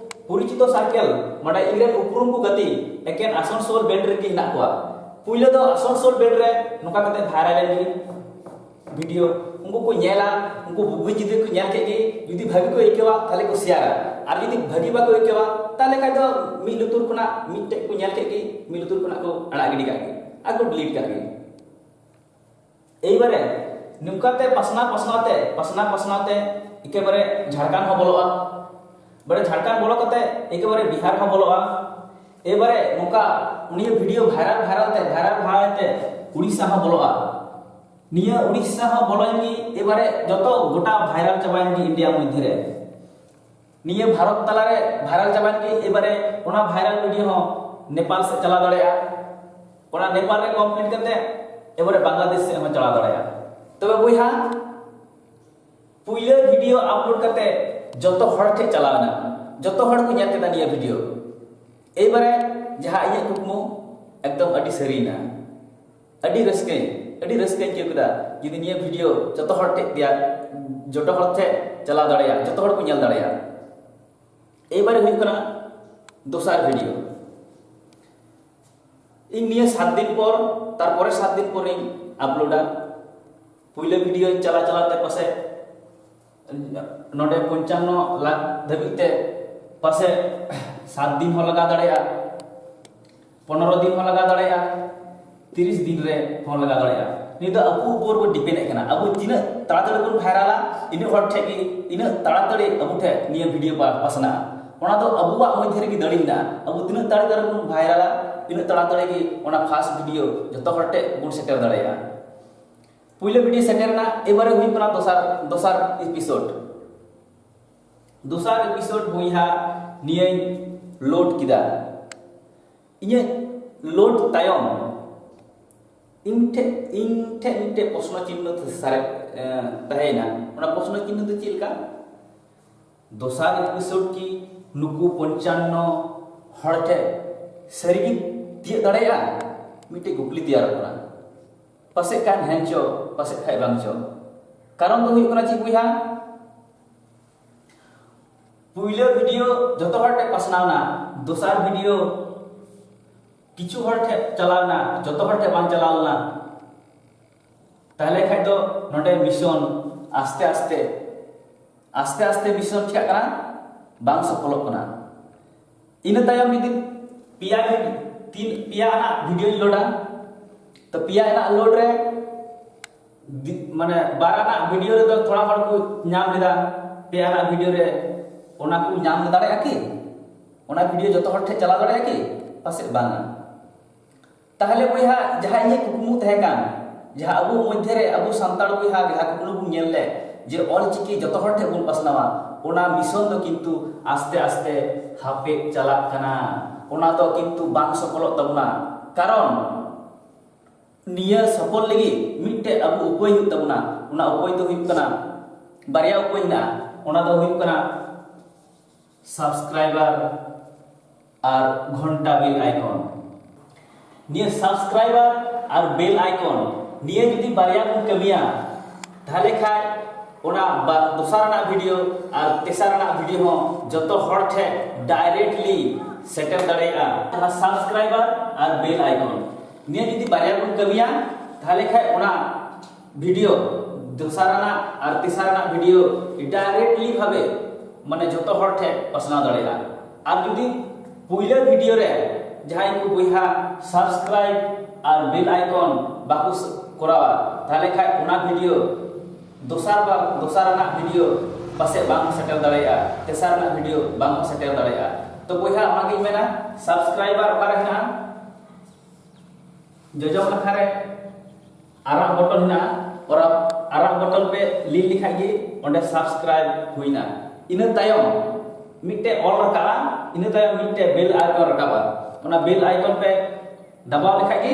ᱯᱚᱨᱤᱪᱤᱛᱚ ᱥᱟᱨᱠᱮᱞ, ᱢᱟᱱᱮ ᱤᱧ ᱨᱮᱱ ᱩᱯᱨᱩᱢ ᱠᱚ ᱜᱟᱛᱮ ᱮᱠᱮᱱ ᱟᱥᱟᱱᱥᱳᱞ ᱵᱮᱞᱴ ᱨᱮᱜᱮ ᱦᱮᱱᱟᱜ ᱠᱚᱣᱟ᱾ ᱯᱩᱭᱞᱟᱹ ᱫᱚ ᱟᱥᱟᱱᱥᱳᱞ ᱵᱮᱞᱴ ᱨᱮ ᱱᱚᱝᱠᱟ ᱠᱟᱛᱮ ᱵᱷᱟᱭᱨᱟᱞ ᱮᱱ ᱜᱮ ᱵᱷᱤᱰᱤᱭᱳ᱾ ᱩᱱᱠᱩ ᱠᱚ ᱧᱮᱞᱟ, ᱩᱱᱠᱩ ᱵᱩᱜᱤ ᱡᱩᱫᱤ ᱠᱚ ᱧᱮᱞ ᱠᱮᱫ ᱜᱮ, ᱡᱩᱫᱤ ᱵᱷᱟᱹᱜᱤ ᱠᱚ ᱟᱹᱭᱠᱟᱹᱣᱟ ᱛᱟᱦᱞᱮ ᱠᱚ ᱥᱮᱭᱟᱨᱟ, ᱟᱨ ᱡᱩᱫᱤ ᱵᱷᱟᱹᱜᱤ ᱵᱟᱠᱚ ᱟᱹᱭᱠᱟᱹᱣᱟ ᱛᱟᱦᱞᱮ ᱠᱷᱟᱡ ᱫᱚ ᱢᱤᱫ ᱞᱩᱛᱩᱨ ᱠᱷᱚᱱᱟᱜ ᱢᱤᱫᱴᱮᱡ ᱠᱚ ᱧᱮᱞ ᱠᱮᱫ ᱜᱮ, ᱢᱤᱫ ᱞᱩᱛᱩᱨ ᱠᱷᱚᱱᱟᱜ ᱠᱚ ᱟᱲᱟᱜ ᱜᱤᱰᱤ ᱠᱟᱜ ᱜᱮ ᱟᱨ ᱠᱚ ᱰᱤᱞᱤᱴ ᱠᱟᱜ ᱜᱮ᱾ ᱮᱭᱵᱟᱨᱮ ᱱᱚᱝᱠᱟᱛᱮ ᱯᱟᱥᱱᱟᱣ ᱯᱟᱥᱱᱟᱣ ᱛᱮ, ᱯᱟᱥᱱᱟᱣ ᱯᱟᱥᱱᱟᱣ ᱛᱮ ᱮᱠᱮᱵᱟᱨᱮ ᱡᱷᱟᱲᱠᱷᱚᱸᱰ ᱦᱚᱸ ᱵᱚᱞᱚᱜᱼᱟ᱾ ᱵᱟᱨᱮ ᱡᱷᱟᱲᱠᱷᱚᱸᱰ ᱵᱚᱞᱚ ᱠᱟᱛᱮ ᱮᱠᱮᱵᱟᱨᱮ ᱵᱤᱦᱟᱨ ᱦᱚᱸ ᱵᱚᱞᱚᱜᱼᱟ᱾ ᱮᱵᱟᱨᱮ ᱱᱚᱝᱠᱟ ᱩᱱᱤᱭᱟᱜ ᱵᱷᱤᱰᱤᱭᱳ ᱵᱷᱟᱭᱨᱟᱞ ᱵᱷᱟᱭᱨᱟᱞ ᱛᱮ, ᱵᱷᱟᱭᱨᱟᱞ ᱵᱷᱟᱭᱨᱟᱞ ᱛᱮ ᱩᱲᱤᱥᱥᱟ ᱦᱚᱸ ᱵᱚᱞᱚᱜᱼᱟ᱾ ᱱᱤᱭᱟᱹ ᱩᱲᱤᱥᱥᱟ ᱦᱚᱸ ᱵᱚᱞᱚᱭᱮᱱ ᱜᱮ, ᱮᱵᱟᱨᱮ ᱡᱚᱛᱚ ᱜᱚᱴᱟ ᱵᱷᱟᱭᱨᱟᱞ ᱪᱟᱵᱟᱭᱮᱱ ᱜᱮ ᱤᱱᱰᱤᱭᱟ ᱢᱚᱫᱽᱫᱷᱮ ᱨᱮ᱾ ᱱᱤᱭᱟᱹ ᱵᱷᱟᱨᱚᱛ ᱛᱟᱞᱟᱨᱮ ᱵᱷᱟᱭᱨᱟᱞ ᱪᱟᱵᱟᱭᱮᱱ ᱜᱮ, ᱮᱵᱟᱨᱮ ᱚᱱᱟ ᱵᱷᱟᱭᱨᱟᱞ ᱵᱷᱤᱰᱤᱭᱳ ᱦᱚᱸ ᱱᱮᱯᱟᱞ ᱥᱮᱫ ᱪᱟᱞᱟᱣ ᱫᱟᱲᱮᱭᱟᱜᱼᱟ, ᱚᱱᱟ ᱱᱮᱯᱟᱞ ᱨᱮ ᱠᱚᱢᱯᱞᱤᱴ ᱠᱟᱛᱮ ᱮᱵᱟᱨᱮ ᱵᱟᱝᱞᱟᱫᱮᱥ ᱥᱮᱫ ᱦᱚᱸ ᱪᱟᱞᱟᱣ ᱫᱟᱲᱮᱭᱟᱜᱼᱟ᱾ ᱛᱚᱵᱮ ᱵᱚᱭᱦᱟ, ᱯᱩᱭᱞᱟᱹ ᱵᱷᱤᱰᱤᱭᱳ ᱟᱯᱞᱳᱰ ᱠᱟᱛᱮ ᱡᱚᱛᱚ ᱦᱚᱲ ᱴᱷᱮᱱ ᱪᱟᱞᱟᱣ ᱮᱱᱟ, ᱡᱚᱛᱚ ᱦᱚᱲ ᱠᱚ ᱧᱮᱞ ᱠᱮᱫᱟ ᱱᱤᱭᱟᱹ ᱵᱷᱤᱰᱤᱭᱳ᱾ ᱮᱭᱵᱟᱨᱮ ᱡᱟᱦᱟᱸ ᱤᱧᱟᱹᱜ ᱠᱩᱠᱢᱩ ᱮᱠᱫᱚᱢ ᱟᱹᱰᱤ ᱥᱟᱹᱨᱤᱭᱮᱱᱟ, ᱟᱹᱰᱤ ᱨᱟᱹᱥᱠᱟᱹᱧ ᱟᱹᱰᱤ ᱨᱟᱹᱥᱠᱟᱹᱧ ᱟᱹᱭᱠᱟᱹᱣ ᱠᱮᱫᱟ ᱡᱩᱫᱤ ᱱᱤᱭᱟᱹ ᱵᱷᱤᱰᱤᱭᱳ ᱡᱚᱛᱚ ᱦᱚᱲ ᱴᱷᱮᱱ ᱛᱮᱭᱟᱨ, ᱡᱚᱛᱚ ᱦᱚᱲ ᱴᱷᱮᱱ ᱪᱟᱞᱟᱣ ᱫᱟᱲᱮᱭᱟᱜᱼᱟ, ᱡᱚᱛᱚ ᱦᱚᱲ ᱠᱚ ᱧᱮᱞ ᱫᱟᱲᱮᱭᱟᱜᱼᱟ᱾ ᱮᱭᱵᱟᱨᱮ ᱦᱩᱭᱩᱜ ᱠᱟᱱᱟ ᱫᱚᱥᱟᱨ ᱵᱷᱤᱰᱤᱭᱳ᱾ ᱤᱧ ᱱᱤᱭᱟᱹ ᱥᱟᱛ ᱫᱤᱱ ᱯᱚᱨ, ᱛᱟᱨᱯᱚᱨᱮ ᱥᱟᱛ ᱫᱤᱱ ᱯᱚᱨᱤᱧ ᱟᱯᱞᱳᱰᱟ᱾ ᱯᱩᱭᱞᱟᱹ ᱵᱷᱤᱰᱤᱭᱳ ᱪᱟᱞᱟᱣ ᱪᱟᱞᱟᱣ ᱛᱮ ᱯᱟᱥᱮᱡ ᱱᱚᱰᱮ ᱯᱚᱧᱪᱟᱱᱱᱚ ᱞᱟᱠᱷ ᱫᱷᱟᱹᱵᱤᱡ ᱛᱮ ᱯᱟᱥᱮᱡ ᱥᱟᱛ ᱫᱤᱱ ᱦᱚᱸ ᱞᱟᱜᱟᱣ ᱫᱟᱲᱮᱭᱟᱜᱼᱟ, ᱯᱚᱱᱨᱚ ᱫᱤᱱ ᱦᱚᱸ ᱞᱟᱜᱟᱣ ᱫᱟᱲᱮᱭᱟᱜᱼᱟ, ᱛᱤᱨᱤᱥ ᱫᱤᱱ ᱨᱮ ᱦᱚᱸ ᱞᱟᱜᱟᱣ ᱫᱟᱲᱮᱭᱟᱜᱼᱟ᱾ ᱱᱤᱭᱟᱹ ᱫᱚ ᱟᱵᱚ ᱩᱯᱚᱨ ᱵᱚ ᱰᱤᱯᱮᱱᱰ ᱮᱫ ᱠᱟᱱᱟ᱾ ᱟᱵᱚ ᱛᱤᱱᱟᱹᱜ ᱛᱟᱲᱟᱛᱟᱲᱤ ᱵᱚᱱ ᱵᱷᱟᱭᱨᱟᱞᱟ, ᱤᱱᱟᱹᱜ ᱦᱚᱲ ᱴᱷᱮᱱ ᱜᱮ, ᱤᱱᱟᱹᱜ ᱛᱟᱲᱟᱛᱟᱲᱤ ᱟᱵᱚ ᱴᱷᱮᱱ ᱱᱤᱭᱟᱹ ᱵᱷᱤᱰᱤᱭᱳ ᱯᱟ- ᱯᱟᱥᱱᱟᱜᱼᱟ᱾ ᱚᱱᱟ ᱫᱚ ᱟᱵᱚᱣᱟᱜ ᱢᱚᱫᱽᱫᱷᱮ ᱨᱮᱜᱮ ᱫᱟᱲᱮ ᱢᱮᱱᱟᱜᱼᱟ᱾ ᱟᱵᱚ ᱛᱤᱱᱟᱹᱜ ᱛᱟᱲᱟᱛᱟᱲᱤ ᱵᱚᱱ ᱵᱷᱟᱭᱨᱟᱞᱟ, ᱤᱱᱟᱹᱜ ᱛᱟᱲᱟᱛᱟᱲᱤ ᱜᱮ ᱚᱱᱟ ᱯᱷᱟᱥᱴ ᱵᱷᱤᱰᱤᱭᱳ ᱡᱚᱛᱚ ᱦᱚᱲ ᱴᱷᱮᱱ ᱵᱚᱱ ᱥᱮᱴᱮᱨ ᱫᱟᱲᱮᱭᱟᱜᱼᱟ᱾ ᱯᱩᱭᱞᱟᱹ ᱵᱷᱤᱰᱤᱭᱳ ᱥᱮᱴᱮᱨ ᱮᱱᱟ, ᱮᱵᱟᱨᱮ ᱦᱩᱭᱩᱜ ᱠᱟᱱᱟ ᱫᱚᱥᱟᱨ, ᱫᱚᱥᱟᱨ ᱮᱯᱤᱥᱳᱰ᱾ ᱫᱚᱥᱟᱨ ᱮᱯᱤᱥᱳᱰ ᱵᱚᱭᱦᱟ ᱱᱤᱭᱟᱹᱧ ᱞᱳᱰ ᱠᱮᱫᱟ᱾ ᱤᱧᱟᱹᱜ ᱞᱳᱰ ᱛᱟᱭᱚᱢ ᱤᱧ ᱴᱷᱮᱱ, ᱤᱧ ᱴᱷᱮᱱ ᱢᱤᱫᱴᱮᱱ ᱯᱨᱚᱥᱱᱚ ᱪᱤᱱᱦᱚ ᱥᱟᱨᱮ-, ᱮ, ᱛᱟᱦᱮᱸᱭᱮᱱᱟ᱾ ᱚᱱᱟ ᱯᱨᱚᱥᱱᱚ ᱪᱤᱱᱦᱚ ᱫᱚ ᱪᱮᱫ ᱞᱮᱠᱟ? ᱫᱚᱥᱟᱨ ᱮᱯᱤᱥᱳᱰ ᱠᱤ ᱱᱩᱠᱩ ᱯᱚᱧᱪᱟᱱᱱᱚ ᱦᱚᱲ ᱴᱷᱮᱱ ᱥᱟᱹᱨᱤᱜᱮ ᱛᱤᱭᱟᱹᱜ ᱫᱟᱲᱮᱭᱟᱜᱼᱟ? ᱢᱤᱫᱴᱮᱡ ᱠᱩᱠᱞᱤ ᱛᱮᱭᱟᱨᱚᱜ ᱠᱟᱱᱟ᱾ ᱯᱟᱥᱮᱡ ᱠᱷᱟᱱ ᱦᱮᱸ ᱪᱚ, ᱯᱟᱥᱮᱡ ᱠᱷᱟᱱ ᱵᱟᱝ ᱪᱚ᱾ ᱠᱟᱨᱚᱱ ᱫᱚ ᱦᱩᱭᱩᱜ ᱠᱟᱱᱟ ᱪᱮᱫ ᱵᱚᱭᱦᱟ? ᱯᱩᱭᱞᱟᱹ ᱵᱷᱤᱰᱤᱭᱳ ᱡᱚᱛᱚ ᱦᱚᱲ ᱴᱷᱮᱱ ᱯᱟᱥᱱᱟᱣ ᱮᱱᱟ, ᱫᱚᱥᱟᱨ ᱵᱷᱤᱰᱤᱭᱳ ᱠᱤᱪᱷᱩ ᱦᱚᱲ ᱴᱷᱮᱱ ᱪᱟᱞᱟᱣ ᱮᱱᱟ, ᱡᱚᱛᱚ ᱦᱚᱲ ᱴᱷᱮᱱ ᱵᱟᱝ ᱪᱟᱞᱟᱣ ᱞᱮᱱᱟ᱾ ᱛᱟᱦᱞᱮ ᱠᱷᱟᱡ ᱫᱚ ᱱᱚᱰᱮ ᱢᱤᱥᱚᱱ ᱟᱥᱛᱮ ᱟᱥᱛᱮ, ᱟᱥᱛᱮ ᱟᱥᱛᱮ ᱢᱤᱥᱚᱱ ᱪᱤᱠᱟᱜ ᱠᱟᱱᱟ? ᱵᱟᱝ ᱥᱚᱯᱷᱚᱞᱚᱜ ᱠᱟᱱᱟ᱾ ᱤᱱᱟᱹ ᱛᱟᱭᱚᱢ ᱡᱩᱫᱤ ᱯᱮᱭᱟ ᱵᱷᱤ-, ᱛᱤᱱ, ᱯᱮᱭᱟ ᱟᱱᱟᱜ ᱵᱷᱤᱰᱤᱭᱳᱧ ᱞᱳᱰᱟ, ᱛᱚ ᱯᱮᱭᱟ ᱟᱱᱟᱜ ᱞᱳᱰ ᱨᱮ ᱫᱤ-, ᱢᱟᱱᱮ ᱵᱟᱨ ᱟᱱᱟᱜ ᱵᱷᱤᱰᱤᱭᱳ ᱨᱮᱫᱚ ᱛᱷᱚᱲᱟ ᱦᱚᱲ ᱠᱚ ᱧᱟᱢ ᱞᱮᱫᱟ, ᱯᱮᱭᱟ ᱟᱱᱟᱜ ᱵᱷᱤᱰᱤᱭᱳ ᱨᱮ ᱚᱱᱟ ᱠᱚ ᱧᱟᱢ ᱫᱟᱲᱮᱭᱟᱜᱼᱟ ᱠᱤ? ᱚᱱᱟ ᱵᱷᱤᱰᱤᱭᱳ ᱡᱚᱛᱚ ᱦᱚᱲ ᱴᱷᱮᱱ ᱪᱟᱞᱟᱣ ᱫᱟᱲᱮᱭᱟᱜᱼᱟ ᱠᱤ? ᱯᱟᱥᱮᱡ ᱵᱟᱝᱟ᱾ ᱛᱟᱦᱞᱮ ᱵᱚᱭᱦᱟ, ᱡᱟᱦᱟᱸ ᱤᱧᱟᱹᱜ ᱠᱩᱠᱢᱩ ᱛᱟᱦᱮᱸ ᱠᱟᱱ, ᱡᱟᱦᱟᱸ ᱟᱵᱚ ᱢᱚᱫᱽᱫᱷᱮ ᱨᱮ ᱟᱵᱚ ᱥᱟᱱᱛᱟᱲ ᱵᱚᱭᱦᱟ ᱡᱟᱦᱟᱸ ᱠᱩᱠᱢᱩ ᱵᱚᱱ ᱧᱮᱞ ᱞᱮᱫ ᱡᱮ ᱚᱞ ᱪᱤᱠᱤ ᱡᱚᱛᱚ ᱦᱚᱲ ᱴᱷᱮᱱ ᱵᱚᱱ ᱯᱟᱥᱱᱟᱣᱟ, ᱚᱱᱟ ᱢᱤᱥᱚᱱ ᱫᱚ ᱠᱤᱱᱛᱩ ᱟᱥᱛᱮ ᱟᱥᱛᱮ ᱦᱟᱯᱮᱫ ᱪᱟᱞᱟᱜ ᱠᱟᱱᱟ᱾ ᱚᱱᱟ ᱫᱚ ᱠᱤᱱᱛᱩ ᱵᱟᱝ ᱥᱚᱯᱷᱚᱞᱚᱜ ᱛᱟᱵᱚᱱᱟ᱾ ᱠᱟᱨᱚᱱ ᱱᱤᱭᱟᱹ ᱥᱚᱯᱷᱚᱞ ᱞᱟᱹᱜᱤᱫ ᱢᱤᱫᱴᱮᱡ ᱟᱵᱚ ᱩᱯᱟᱹᱭ ᱦᱩᱭᱩᱜ ᱛᱟᱵᱚᱱᱟ᱾ ᱚᱱᱟ ᱩᱯᱟᱹᱭ ᱫᱚ ᱦᱩᱭᱩᱜ ᱠᱟᱱᱟ, ᱵᱟᱨᱭᱟ ᱩᱯᱟᱹᱭ ᱦᱮᱱᱟᱜᱼᱟ᱾ ᱚᱱᱟ ᱫᱚ ᱦᱩᱭᱩᱜ ᱠᱟᱱᱟ ᱥᱟᱵᱥᱠᱨᱟᱭᱵᱟᱨ ᱟᱨ ᱜᱷᱚᱱᱴᱟ ᱵᱮᱞ ᱟᱭᱠᱚᱱ᱾ ᱱᱤᱭᱟᱹ ᱥᱟᱵᱥᱠᱨᱟᱭᱵᱟᱨ ᱟᱨ ᱵᱮᱞ ᱟᱭᱠᱚᱱ ᱱᱤᱭᱟᱹ ᱡᱩᱫᱤ ᱵᱟᱨᱭᱟ ᱵᱚᱱ ᱠᱟᱹᱢᱤᱭᱟ, ᱛᱟᱦᱞᱮ ᱠᱷᱟᱡ ᱚᱱᱟ ᱵᱟ- ᱫᱚᱥᱟᱨ ᱨᱮᱱᱟᱜ ᱵᱷᱤᱰᱤᱭᱳ ᱟᱨ ᱛᱮᱥᱟᱨ ᱨᱮᱱᱟᱜ ᱵᱷᱤᱰᱤᱭᱳ ᱦᱚᱸ ᱡᱚᱛᱚ ᱦᱚᱲ ᱴᱷᱮᱱ ᱰᱟᱭᱨᱮᱠᱴᱞᱤ ᱥᱮᱴᱮᱨ ᱫᱟᱲᱮᱭᱟᱜᱼᱟ᱾ ᱡᱟᱦᱟᱸ ᱥᱟᱵᱥᱠᱨᱟᱭᱵᱟᱨ ᱟᱨ ᱵᱮᱞ ᱟᱭᱠᱚᱱ, ᱱᱤᱭᱟᱹ ᱡᱩᱫᱤ ᱵᱟᱨᱭᱟ ᱵᱚᱱ ᱠᱟᱹᱢᱤᱭᱟ, ᱛᱟᱦᱞᱮ ᱠᱷᱟᱡ ᱚᱱᱟ ᱵᱷᱤᱰᱤᱭᱳ, ᱫᱚᱥᱟᱨ ᱨᱮᱱᱟᱜ ᱟᱨ ᱛᱮᱥᱟᱨ ᱨᱮᱱᱟᱜ ᱵᱷᱤᱰᱤᱭᱳ ᱰᱟᱭᱨᱮᱠᱴᱞᱤ ᱵᱷᱟᱵᱮ, ᱢᱟᱱᱮ, ᱡᱚᱛᱚ ᱦᱚᱲ ᱴᱷᱮᱱ ᱯᱟᱥᱱᱟᱣ ᱫᱟᱲᱮᱭᱟᱜᱼᱟ᱾ ᱟᱨ ᱡᱩᱫᱤ ᱯᱩᱭᱞᱟᱹ ᱵᱷᱤᱰᱤᱭᱳ ᱨᱮ ᱡᱟᱦᱟᱸᱭ ᱠᱚ ᱵᱚᱭᱦᱟ ᱥᱟᱵᱥᱠᱨᱟᱭᱤᱵ ᱟᱨ ᱵᱮᱞ ᱟᱭᱠᱚᱱ ᱵᱟᱠᱚ ᱥ- ᱠᱚᱨᱟᱣᱟ, ᱛᱟᱦᱞᱮ ᱠᱷᱟᱡ ᱚᱱᱟ ᱵᱷᱤᱰᱤᱭᱳ ᱫᱚᱥᱟᱨ ᱵᱟᱨ, ᱫᱚᱥᱟᱨ ᱨᱮᱱᱟᱜ ᱵᱷᱤᱰᱤᱭᱳ ᱯᱟᱥᱮᱡ ᱵᱟᱝ ᱥᱮᱴᱮᱨ ᱫᱟᱲᱮᱭᱟᱜᱼᱟ, ᱛᱮᱥᱟᱨ ᱨᱮᱱᱟᱜ ᱵᱷᱤᱰᱤᱭᱳ ᱵᱟᱝ ᱦᱚᱸ ᱥᱮᱴᱮᱨ ᱫᱟᱲᱮᱭᱟᱜᱼᱟ᱾ ᱛᱚ ᱵᱚᱭᱦᱟ, ᱚᱱᱟᱜᱤᱧ ᱢᱮᱱᱟ, ᱥᱟᱵᱥᱠᱨᱟᱭᱵᱟᱨ ᱚᱠᱟᱨᱮ ᱦᱮᱱᱟᱜᱼᱟ? ᱡᱚᱡᱚᱢ ᱱᱟᱠᱷᱟ ᱨᱮ ᱟᱨᱟᱜ ᱵᱚᱴᱚᱱ ᱦᱮᱱᱟᱜᱼᱟ, ᱚᱱᱟ ᱟᱨᱟᱜ ᱵᱚᱴᱚᱱ ᱯᱮ ᱞᱤᱱ ᱞᱮᱠᱷᱟᱡ ᱜᱮ ᱚᱸᱰᱮ ᱥᱟᱵᱥᱠᱨᱟᱭᱤᱵ ᱦᱩᱭᱱᱟ᱾ ᱤᱱᱟᱹ ᱛᱟᱭᱚᱢ ᱢᱤᱫᱴᱮᱡ ᱚᱞ ᱨᱟᱠᱟᱵᱼᱟ, ᱤᱱᱟᱹ ᱛᱟᱭᱚᱢ ᱢᱤᱫᱴᱮᱡ ᱵᱮᱞ ᱟᱭᱠᱚᱱ ᱨᱟᱠᱟᱵᱼᱟ᱾ ᱚᱱᱟ ᱵᱮᱞ ᱟᱭᱠᱚᱱ ᱯᱮ ᱫᱟᱵᱟᱣ ᱞᱮᱠᱷᱟᱡ ᱜᱮ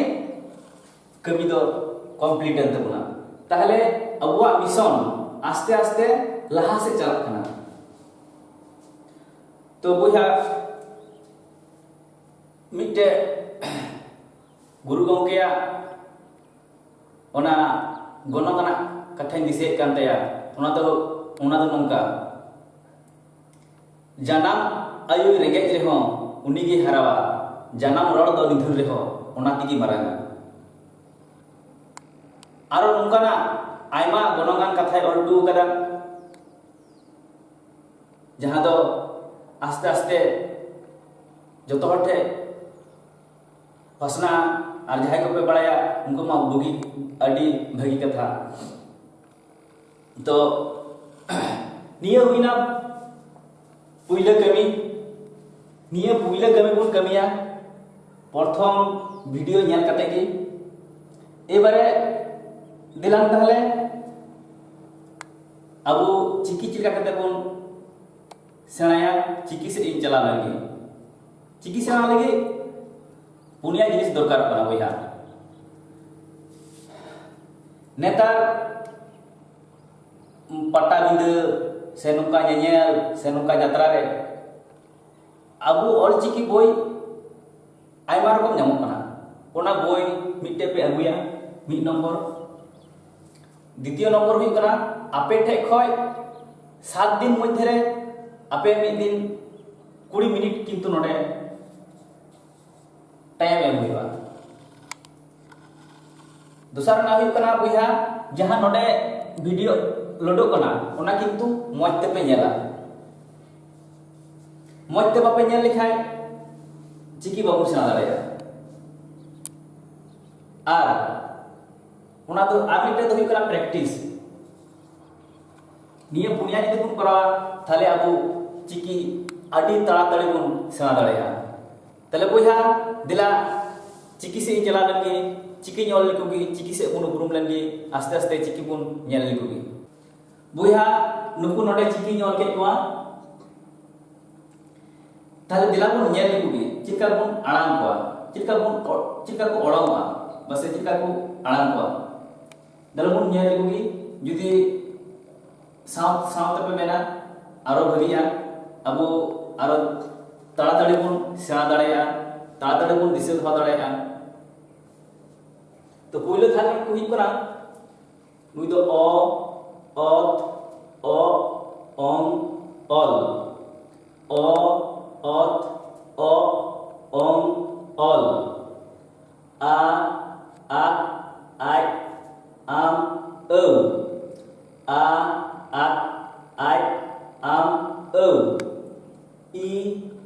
ᱠᱟᱹᱢᱤ ᱫᱚ ᱠᱚᱢᱯᱞᱤᱴ ᱮᱱ ᱛᱟᱵᱚᱱᱟ᱾ ᱛᱟᱦᱞᱮ ᱟᱵᱚᱣᱟᱜ ᱢᱤᱥᱚᱱ ᱟᱥᱛᱮ ᱟᱥᱛᱮ ᱞᱟᱦᱟ ᱥᱮᱫ ᱪᱟᱞᱟᱜ ᱠᱟᱱᱟ᱾ ᱛᱚ ᱵᱚᱭᱦᱟ, ᱢᱤᱫᱴᱮᱡ ᱜᱩᱨᱩ ᱜᱚᱢᱠᱮᱭᱟᱜ ᱚᱱᱟ ᱜᱚᱱᱚᱝ ᱟᱱᱟᱜ ᱠᱟᱛᱷᱟᱧ ᱫᱤᱥᱟᱹᱭᱮᱫ ᱠᱟᱱ ᱛᱟᱭᱟ᱾ ᱚᱱᱟ ᱫᱚ, ᱚᱱᱟ ᱫᱚ ᱱᱚᱝᱠᱟ, ᱡᱟᱱᱟᱢ ᱟᱭᱳᱭ ᱨᱮᱸᱜᱮᱡ ᱨᱮᱦᱚᱸ ᱩᱱᱤᱜᱮ ᱦᱟᱨᱟᱣᱟ, ᱡᱟᱱᱟᱢ ᱨᱚᱲ ᱫᱚ ᱱᱤᱫᱷᱩᱨ ᱨᱮᱦᱚᱸ ᱚᱱᱟ ᱛᱮᱜᱮ ᱢᱟᱨᱟᱝᱟ᱾ ᱟᱨᱚ ᱱᱚᱝᱠᱟᱱᱟᱜ ᱟᱭᱢᱟ ᱜᱚᱱᱚᱝᱟᱱ ᱠᱟᱛᱷᱟᱭ ᱚᱞ ᱦᱚᱴᱚ ᱟᱠᱟᱫᱟ, ᱡᱟᱦᱟᱸ ᱫᱚ ᱟᱥᱛᱮ ᱟᱥᱛᱮ ᱡᱚᱛᱚ ᱦᱚᱲ ᱴᱷᱮᱱ ᱯᱟᱥᱱᱟᱜᱼᱟ᱾ ᱟᱨ ᱡᱟᱦᱟᱸᱭ ᱠᱚᱯᱮ ᱵᱟᱲᱟᱭᱟ, ᱩᱱᱠᱩ ᱢᱟ ᱵᱩᱜᱤ, ᱟᱹᱰᱤ ᱵᱷᱟᱹᱜᱤ ᱠᱟᱛᱷᱟ᱾ ᱛᱚ ᱱᱤᱭᱟᱹ ᱦᱩᱭᱱᱟ ᱯᱩᱭᱞᱟᱹ ᱠᱟᱹᱢᱤ᱾ ᱱᱤᱭᱟᱹ ᱯᱩᱭᱞᱟᱹ ᱠᱟᱹᱢᱤ ᱵᱚᱱ ᱠᱟᱹᱢᱤᱭᱟ ᱯᱨᱚᱛᱷᱚᱢ ᱵᱷᱤᱰᱤᱭᱳ ᱧᱮᱞ ᱠᱟᱛᱮ ᱜᱮ᱾ ᱮᱵᱟᱨᱮ ᱫᱮᱞᱟᱝ ᱛᱟᱦᱞᱮ ᱟᱵᱚ ᱪᱤᱠᱤ ᱪᱮᱫ ᱞᱮᱠᱟ ᱠᱟᱛᱮ ᱵᱚᱱ ᱥᱮᱬᱟᱭᱟ᱾ ᱪᱤᱠᱤ ᱥᱮᱫ ᱤᱧ ᱪᱟᱞᱟᱣ ᱞᱮᱱ ᱜᱮ᱾ ᱪᱤᱠᱤ ᱥᱮᱬᱟ ᱞᱟᱹᱜᱤᱫ ᱯᱩᱱᱭᱟ ᱡᱤᱱᱤᱥ ᱫᱚᱨᱠᱟᱨᱚᱜ ᱠᱟᱱᱟ ᱵᱚᱭᱦᱟ᱾ ᱱᱮᱛᱟᱨ ᱯᱟᱴᱟᱵᱤᱸᱫᱟᱹ ᱥᱮ ᱱᱚᱝᱠᱟ ᱧᱮᱧᱮᱞ ᱥᱮ ᱱᱚᱝᱠᱟ ᱡᱟᱛᱨᱟ ᱨᱮ ᱟᱵᱚ ᱚᱞᱪᱤᱠᱤ ᱵᱳᱭ ᱟᱭᱢᱟ ᱨᱚᱠᱚᱢ ᱧᱟᱢᱚᱜ ᱠᱟᱱᱟ᱾ ᱚᱱᱟ ᱵᱳᱭ ᱢᱤᱫᱴᱮᱡ ᱯᱮ ᱟᱹᱜᱩᱭᱟ, ᱢᱤᱫ ᱱᱚᱢᱵᱚᱨ᱾ ᱫᱤᱛᱤᱭᱚ ᱱᱚᱢᱵᱚᱨ ᱦᱩᱭᱩᱜ ᱠᱟᱱᱟ, ᱟᱯᱮ ᱴᱷᱮᱡ ᱠᱷᱚᱡ ᱥᱟᱛ ᱫᱤᱱ ᱢᱚᱫᱽᱫᱷᱮ ᱨᱮ ᱟᱯᱮ ᱢᱤᱫ ᱫᱤᱱ ᱠᱩᱲᱤ ᱢᱤᱱᱤᱴ ᱠᱤᱱᱛᱩ ᱱᱚᱰᱮ ᱴᱟᱭᱤᱢ ᱮᱢ ᱦᱩᱭᱩᱜᱼᱟ᱾ ᱫᱚᱥᱟᱨ ᱨᱮᱱᱟᱜ ᱦᱩᱭᱩᱜ ᱠᱟᱱᱟ, ᱵᱚᱭᱦᱟ, ᱡᱟᱦᱟᱸ ᱱᱚᱰᱮ ᱵᱷᱤᱰᱤᱭᱳ ᱞᱳᱰᱚᱜ ᱠᱟᱱᱟ, ᱚᱱᱟ ᱠᱤᱱᱛᱩ ᱢᱚᱡᱽ ᱛᱮᱯᱮ ᱧᱮᱞᱟ᱾ ᱢᱚᱡᱽ ᱛᱮ ᱵᱟᱯᱮ ᱧᱮᱞ ᱞᱮᱠᱷᱟᱡ ᱪᱤᱠᱤ ᱵᱟᱵᱚᱱ ᱥᱮᱬᱟ ᱫᱟᱲᱮᱭᱟᱜᱼᱟ᱾ ᱟᱨ ᱚᱱᱟ ᱫᱚ ᱟᱨ ᱢᱤᱫᱴᱮᱱ ᱫᱚ ᱦᱩᱭᱩᱜ ᱠᱟᱱᱟ ᱯᱨᱮᱠᱴᱤᱥ᱾ ᱱᱤᱭᱟᱹ ᱯᱩᱱᱭᱟ ᱡᱩᱫᱤ ᱵᱚᱱ ᱠᱚᱨᱟᱣᱟ, ᱛᱟᱦᱞᱮ ᱟᱵᱚ ᱪᱤᱠᱤ ᱟᱹᱰᱤ ᱛᱟᱲᱟᱛᱟᱲᱤ ᱵᱚᱱ ᱥᱮᱬᱟ ᱫᱟᱲᱮᱭᱟᱜᱼᱟ᱾ ᱛᱟᱦᱞᱮ ᱵᱚᱭᱦᱟ, ᱫᱮᱞᱟ ᱪᱤᱠᱤ ᱥᱮᱫ ᱤᱧ ᱪᱟᱞᱟᱣ ᱞᱮᱱ ᱜᱮ, ᱪᱤᱠᱤ ᱧᱮᱞ ᱞᱮᱠᱚ ᱜᱮ, ᱪᱤᱠᱤ ᱥᱮᱫ ᱵᱚᱱ ᱩᱯᱨᱩᱢ ᱞᱮᱱ ᱜᱮ, ᱟᱥᱛᱮ ᱟᱥᱛᱮ ᱪᱤᱠᱤ ᱵᱚᱱ ᱧᱮᱞ ᱞᱮᱠᱚ ᱜᱮ᱾ ᱵᱚᱭᱦᱟ, ᱱᱩᱠᱩ ᱱᱚᱰᱮ ᱪᱤᱠᱤᱧ ᱚᱞ ᱠᱮᱫ ᱠᱚᱣᱟ, ᱛᱟᱦᱞᱮ ᱫᱮᱞᱟ ᱵᱚᱱ ᱧᱮᱞ ᱞᱮᱠᱚ ᱜᱮ, ᱪᱮᱫ ᱞᱮᱠᱟ ᱵᱚᱱ ᱟᱲᱟᱝ ᱠᱚᱣᱟ, ᱪᱮᱫ ᱞᱮᱠᱟ ᱵᱚᱱ ᱚ-, ᱪᱮᱫ ᱞᱮᱠᱟ ᱠᱚ ᱚᱲᱚᱝᱚᱜᱼᱟ, ᱵᱟᱥᱮ ᱪᱮᱫ ᱞᱮᱠᱟ ᱠᱚ ᱟᱲᱟᱝ ᱠᱚᱣᱟ᱾ ᱫᱮᱞᱟ ᱵᱚᱱ ᱧᱮᱞ ᱞᱮᱠᱚ ᱜᱮ, ᱡᱩᱫᱤ ᱥᱟᱶ ᱥᱟᱶ ᱛᱮᱯᱮ ᱢᱮᱱᱟ, ᱟᱨᱚ ᱵᱷᱟᱹᱜᱤᱜᱼᱟ, ᱟᱵᱚ ᱟᱨᱚ ᱛᱟᱲᱟᱛᱟᱲᱤ ᱵᱚᱱ ᱥᱮᱬᱟ ᱫᱟᱲᱮᱭᱟᱜᱼᱟ, ᱛᱟᱲᱟᱛᱟᱲᱤ ᱵᱚᱱ ᱫᱤᱥᱟᱹ ᱫᱚᱦᱚ ᱫᱟᱲᱮᱭᱟᱜᱼᱟ᱾ ᱛᱚ ᱯᱳᱭᱞᱳ ᱫᱷᱟᱨᱮ ᱨᱮᱱ ᱠᱚ ᱦᱩᱭᱩᱜ ᱠᱟᱱᱟ, ᱱᱩᱭ ᱫᱚ ᱚ, ᱚᱛ, ᱚᱜ, ᱚᱝ, ᱚᱞ᱾ ᱚ, ᱚᱛ, ᱚᱜ, ᱚᱝ, ᱚᱞ᱾ ᱟ, ᱟᱜ, ᱟᱡ, ᱟᱢ, ᱟᱹᱣ᱾ ᱟ, ᱟᱜ, ᱟᱡ, ᱟᱢ, ᱟᱹᱣ᱾ ᱤ,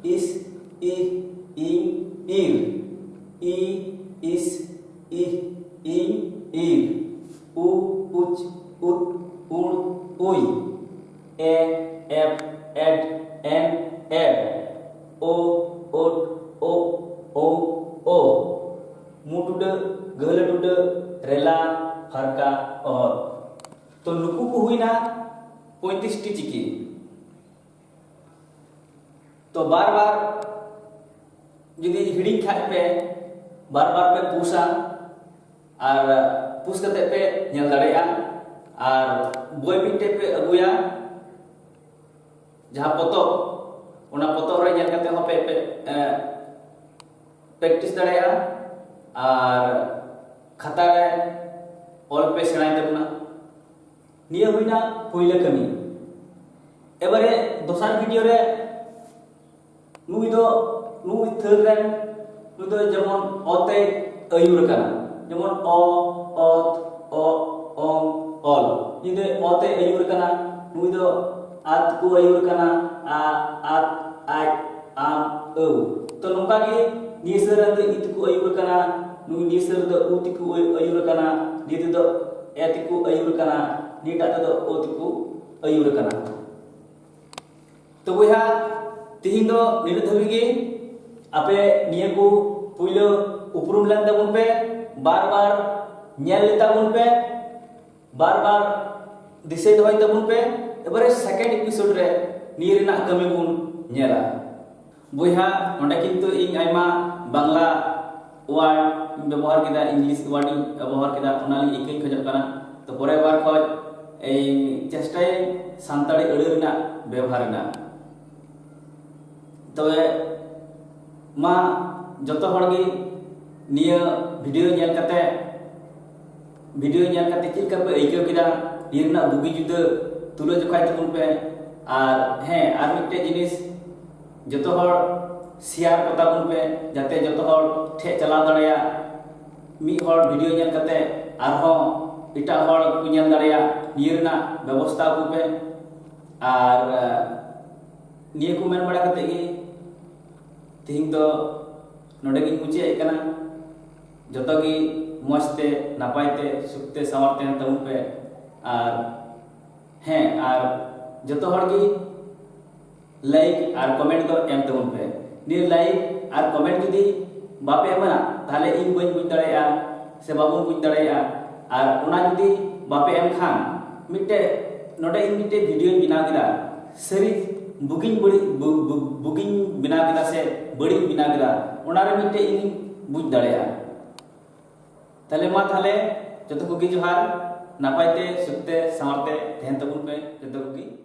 ᱤᱥ, ᱤᱦ, ᱤᱧ, ᱤᱨ᱾ ᱤ, ᱤᱥ, ᱤᱦ, ᱤᱧ, ᱤᱨ᱾ ᱩ, ᱩᱪ, ᱩᱫ, ᱩᱲ, ᱩᱭ᱾ ᱮ, ᱮᱯ, ᱮᱰ, ᱮᱱ, ᱮᱰ᱾ ᱳ, ᱳᱴ, ᱳᱜ, ᱳᱝ, ᱳ᱾ ᱢᱩ ᱴᱩᱰᱟᱹᱜ, ᱜᱟᱹᱦᱞᱟᱹ ᱴᱩᱰᱟᱹᱜ, ᱨᱮᱞᱟ, ᱯᱷᱟᱨᱠᱟ, ᱚᱦᱚᱫ᱾ ᱛᱚ ᱱᱩᱠᱩ ᱠᱚ ᱦᱩᱭᱱᱟ ᱯᱚᱸᱭᱛᱨᱤᱥ ᱴᱤ ᱪᱤᱠᱤ᱾ ᱛᱚ ᱵᱟᱨ ᱵᱟᱨ ᱡᱩᱫᱤ ᱦᱤᱲᱤᱧ ᱠᱷᱟᱡ ᱯᱮ, ᱵᱟᱨ ᱵᱟᱨ ᱯᱮ ᱯᱩᱥᱟ, ᱟᱨ ᱯᱩᱥ ᱠᱟᱛᱮ ᱯᱮ ᱧᱮᱞ ᱫᱟᱲᱮᱭᱟᱜᱼᱟ᱾ ᱟᱨ ᱵᱳᱭ ᱢᱤᱫᱴᱮᱡ ᱯᱮ ᱟᱹᱜᱩᱭᱟ, ᱡᱟᱦᱟᱸ ᱯᱚᱛᱚᱵ, ᱚᱱᱟ ᱯᱚᱛᱚᱵ ᱨᱮ ᱧᱮᱞ ᱠᱟᱛᱮ ᱦᱚᱸ ᱯᱮ, ᱯᱮ, ᱮ, ᱯᱨᱮᱠᱴᱤᱥ ᱫᱟᱲᱮᱭᱟᱜᱼᱟ᱾ ᱟᱨ ᱠᱷᱟᱛᱟ ᱨᱮ ᱚᱞ ᱯᱮ ᱥᱮᱬᱟᱭ ᱛᱟᱵᱚᱱᱟ᱾ ᱱᱤᱭᱟᱹ ᱦᱩᱭᱱᱟ ᱯᱳᱭᱞᱳ ᱠᱟᱹᱢᱤ᱾ ᱮᱵᱟᱨᱮ ᱫᱚᱥᱟᱨ ᱵᱷᱤᱰᱤᱭᱳ ᱨᱮ ᱱᱩᱭ ᱫᱚ, ᱱᱩᱭ ᱛᱷᱟᱹᱨ ᱨᱮᱱ, ᱱᱩᱭ ᱫᱚ ᱡᱮᱢᱚᱱ ᱚ ᱛᱮᱭ ᱟᱹᱭᱩᱨ ᱠᱟᱱᱟ, ᱡᱮᱢᱚᱱ ᱚ, ᱚᱛ, ᱚ, ᱚᱝ, ᱚᱞ᱾ ᱱᱩᱭ ᱫᱚ ᱚ ᱛᱮᱭ ᱟᱹᱭᱩᱨ ᱠᱟᱱᱟ, ᱱᱩᱭ ᱫᱚ ᱟᱛ ᱠᱚ ᱟᱹᱭᱩᱨ ᱠᱟᱱᱟ, ᱟ, ᱟᱛ, ᱟᱡ, ᱟᱢ, ᱟᱹᱣ᱾ ᱛᱚ ᱱᱚᱝᱠᱟ ᱜᱮ ᱱᱤᱭᱟᱹ ᱥᱟᱹᱨ ᱨᱮᱱ ᱫᱚ ᱤ ᱛᱮᱠᱚ ᱟᱹᱭᱩᱨ ᱠᱟᱱᱟ, ᱱᱩᱭ ᱱᱤᱭᱟᱹ ᱥᱟᱹᱨ ᱨᱮᱫᱚ ᱩ ᱛᱮᱠᱚ ᱟᱹᱭᱩᱨ ᱠᱟᱱᱟ, ᱱᱤᱭᱟᱹ ᱛᱮᱫᱚ ᱮ ᱛᱮᱠᱚ ᱟᱹᱭᱩᱨ ᱠᱟᱱᱟ, ᱱᱤᱭᱟᱹᱴᱟᱜ ᱛᱮᱫᱚ ᱳ ᱛᱮᱠᱚ ᱟᱹᱭᱩᱨ ᱠᱟᱱᱟ᱾ ᱛᱚ ᱵᱚᱭᱦᱟ, ᱛᱤᱦᱤᱧ ᱫᱚ ᱱᱤᱱᱟᱹᱜ ᱫᱷᱟᱹᱵᱤᱡ ᱜᱮ᱾ ᱟᱯᱮ ᱱᱤᱭᱟᱹ ᱠᱚ ᱯᱩᱭᱞᱟᱹ ᱩᱯᱨᱩᱢ ᱞᱮᱱ ᱛᱟᱵᱚᱱ ᱯᱮ, ᱵᱟᱨ ᱵᱟᱨ ᱧᱮᱞ ᱞᱮ ᱛᱟᱵᱚᱱ ᱯᱮ, ᱵᱟᱨ ᱵᱟᱨ ᱫᱤᱥᱟᱹᱭ ᱫᱚᱦᱚᱭ ᱛᱟᱵᱚᱱ ᱯᱮ᱾ ᱮᱵᱟᱨᱮ ᱥᱮᱠᱮᱱᱰ ᱮᱯᱤᱥᱳᱰ ᱨᱮ ᱱᱤᱭᱟᱹ ᱨᱮᱱᱟᱜ ᱠᱟᱹᱢᱤ ᱵᱚᱱ ᱧᱮᱞᱟ᱾ ᱵᱚᱭᱦᱟ, ᱚᱸᱰᱮ ᱠᱤᱱᱛᱩ ᱤᱧ ᱟᱭᱢᱟ ᱵᱟᱝᱞᱟ ᱣᱟᱨᱰ ᱤᱧ ᱵᱮᱵᱚᱦᱟᱨ ᱠᱮᱫᱟ, ᱤᱝᱞᱤᱥ ᱣᱟᱨᱰ ᱤᱧ ᱵᱮᱵᱚᱦᱟᱨ ᱠᱮᱫᱟ, ᱚᱱᱟ ᱞᱟᱹᱜᱤᱫ ᱤᱠᱟᱹᱧ ᱠᱷᱚᱡᱚᱜ ᱠᱟᱱᱟ᱾ ᱛᱚ ᱯᱚᱨᱮᱨ ᱵᱟᱨ ᱠᱷᱚᱡ ᱤᱧ ᱪᱮᱥᱴᱟᱭᱟᱹᱧ ᱥᱟᱱᱛᱟᱲᱤ ᱟᱹᱲᱟᱹ ᱨᱮᱱᱟᱜ ᱵᱮᱵᱚᱦᱟᱨ ᱨᱮᱱᱟᱜ᱾ ᱛᱚᱵᱮ ᱢᱟ, ᱡᱚᱛᱚ ᱦᱚᱲ ᱜᱮ ᱱᱤᱭᱟᱹ ᱵᱷᱤᱰᱤᱭᱳ ᱧᱮᱞ ᱠᱟᱛᱮ, ᱵᱷᱤᱰᱤᱭᱳ ᱧᱮᱞ ᱠᱟᱛᱮ ᱪᱮᱫ ᱞᱮᱠᱟ ᱯᱮ ᱟᱹᱭᱠᱟᱹᱣ ᱠᱮᱫᱟ, ᱱᱤᱭᱟᱹ ᱨᱮᱱᱟᱜ ᱵᱩᱜᱤ ᱡᱩᱫᱟᱹ ᱛᱩᱞᱟᱹ ᱡᱚᱠᱷᱟᱭ ᱛᱟᱵᱚᱱ ᱯᱮ᱾ ᱟᱨ ᱦᱮᱸ, ᱟᱨ ᱢᱤᱫᱴᱮᱡ ᱡᱤᱱᱤᱥ, ᱡᱚᱛᱚ ᱦᱚᱲ ᱥᱮᱭᱟᱨ ᱠᱚ ᱛᱟᱵᱚᱱ ᱯᱮ, ᱡᱟᱛᱮ ᱡᱚᱛᱚ ᱦᱚᱲ ᱴᱷᱮᱡ ᱪᱟᱞᱟᱣ ᱫᱟᱲᱮᱭᱟᱜ᱾ ᱢᱤᱫ ᱦᱚᱲ ᱵᱷᱤᱰᱤᱭᱳ ᱧᱮᱞ ᱠᱟᱛᱮ ᱟᱨᱦᱚᱸ ᱮᱴᱟᱜ ᱦᱚᱲ ᱠᱚ ᱧᱮᱞ ᱫᱟᱲᱮᱭᱟᱜ, ᱱᱤᱭᱟᱹ ᱨᱮᱱᱟᱜ ᱵᱮᱵᱚᱥᱛᱷᱟ ᱟᱹᱜᱩ ᱯᱮ᱾ ᱟᱨ ᱱᱤᱭᱟᱹ ᱠᱚ ᱢᱮᱱ ᱵᱟᱲᱟ ᱠᱟᱛᱮ ᱜᱮ ᱛᱮᱦᱮᱧ ᱫᱚ ᱱᱚᱰᱮ ᱜᱤᱧ ᱢᱩᱪᱟᱹᱫ ᱮᱫ ᱠᱟᱱᱟ᱾ ᱡᱚᱛᱚ ᱜᱮ ᱢᱚᱡᱽ ᱛᱮ, ᱱᱟᱯᱟᱭ ᱛᱮ, ᱥᱩᱠ ᱛᱮ, ᱥᱟᱶᱟᱨ ᱛᱟᱦᱮᱱ ᱛᱟᱵᱚᱱ ᱯᱮ᱾ ᱟᱨ ᱦᱮᱸ, ᱟᱨ ᱡᱚᱛᱚ ᱦᱚᱲ ᱜᱮ ᱞᱟᱭᱤᱠ ᱟᱨ ᱠᱚᱢᱮᱱᱴ ᱫᱚ ᱮᱢ ᱛᱟᱵᱚᱱ ᱯᱮ᱾ ᱱᱤᱭᱟᱹ ᱞᱟᱭᱤᱠ ᱟᱨ ᱠᱚᱢᱮᱱᱴ ᱡᱩᱫᱤ ᱵᱟᱯᱮ ᱮᱢᱟ, ᱛᱟᱦᱞᱮ ᱤᱧ ᱵᱟᱹᱧ ᱵᱩᱡᱽ ᱫᱟᱲᱮᱭᱟᱜᱼᱟ ᱥᱮ ᱵᱟᱵᱚᱱ ᱵᱩᱡᱽ ᱫᱟᱲᱮᱭᱟᱜᱼᱟ᱾ ᱟᱨ ᱚᱱᱟ ᱡᱩᱫᱤ ᱵᱟᱯᱮ ᱮᱢ ᱠᱷᱟᱱ, ᱢᱤᱫᱴᱮᱡ, ᱱᱚᱰᱮ ᱤᱧ ᱢᱤᱫᱴᱮᱡ ᱵᱷᱤᱰᱤᱭᱳᱧ ᱵᱮᱱᱟᱣ ᱠᱮᱫᱟ, ᱥᱟᱹᱨᱤ ᱵᱩᱜᱤᱧ ᱵᱟᱹᱲᱤᱡ, ᱵᱩ-, ᱵᱩ-, ᱵᱩᱜᱤᱧ ᱵᱮᱱᱟᱣ ᱠᱮᱫᱟ ᱥᱮ ᱵᱟᱹᱲᱤᱡ ᱵᱮᱱᱟᱣ ᱠᱮᱫᱟ, ᱚᱱᱟᱨᱮ ᱢᱤᱫᱴᱮᱡ ᱤᱧ ᱵᱩᱡᱽ ᱫᱟᱲᱮᱭᱟᱜᱼᱟ᱾ ᱛᱟᱦᱞᱮ ᱢᱟ ᱛᱟᱦᱞᱮ ᱡᱚᱛᱚ ᱠᱚᱜᱮ ᱡᱚᱦᱟᱨ, ᱱᱟᱯᱟᱭ ᱛᱮ, ᱥᱩᱠ ᱛᱮ, ᱥᱟᱶᱟᱨ ᱛᱮ ᱛᱟᱦᱮᱱ ᱛᱟᱵᱚᱱ ᱯᱮ ᱡᱚᱛᱚ ᱠᱚᱜᱮ᱾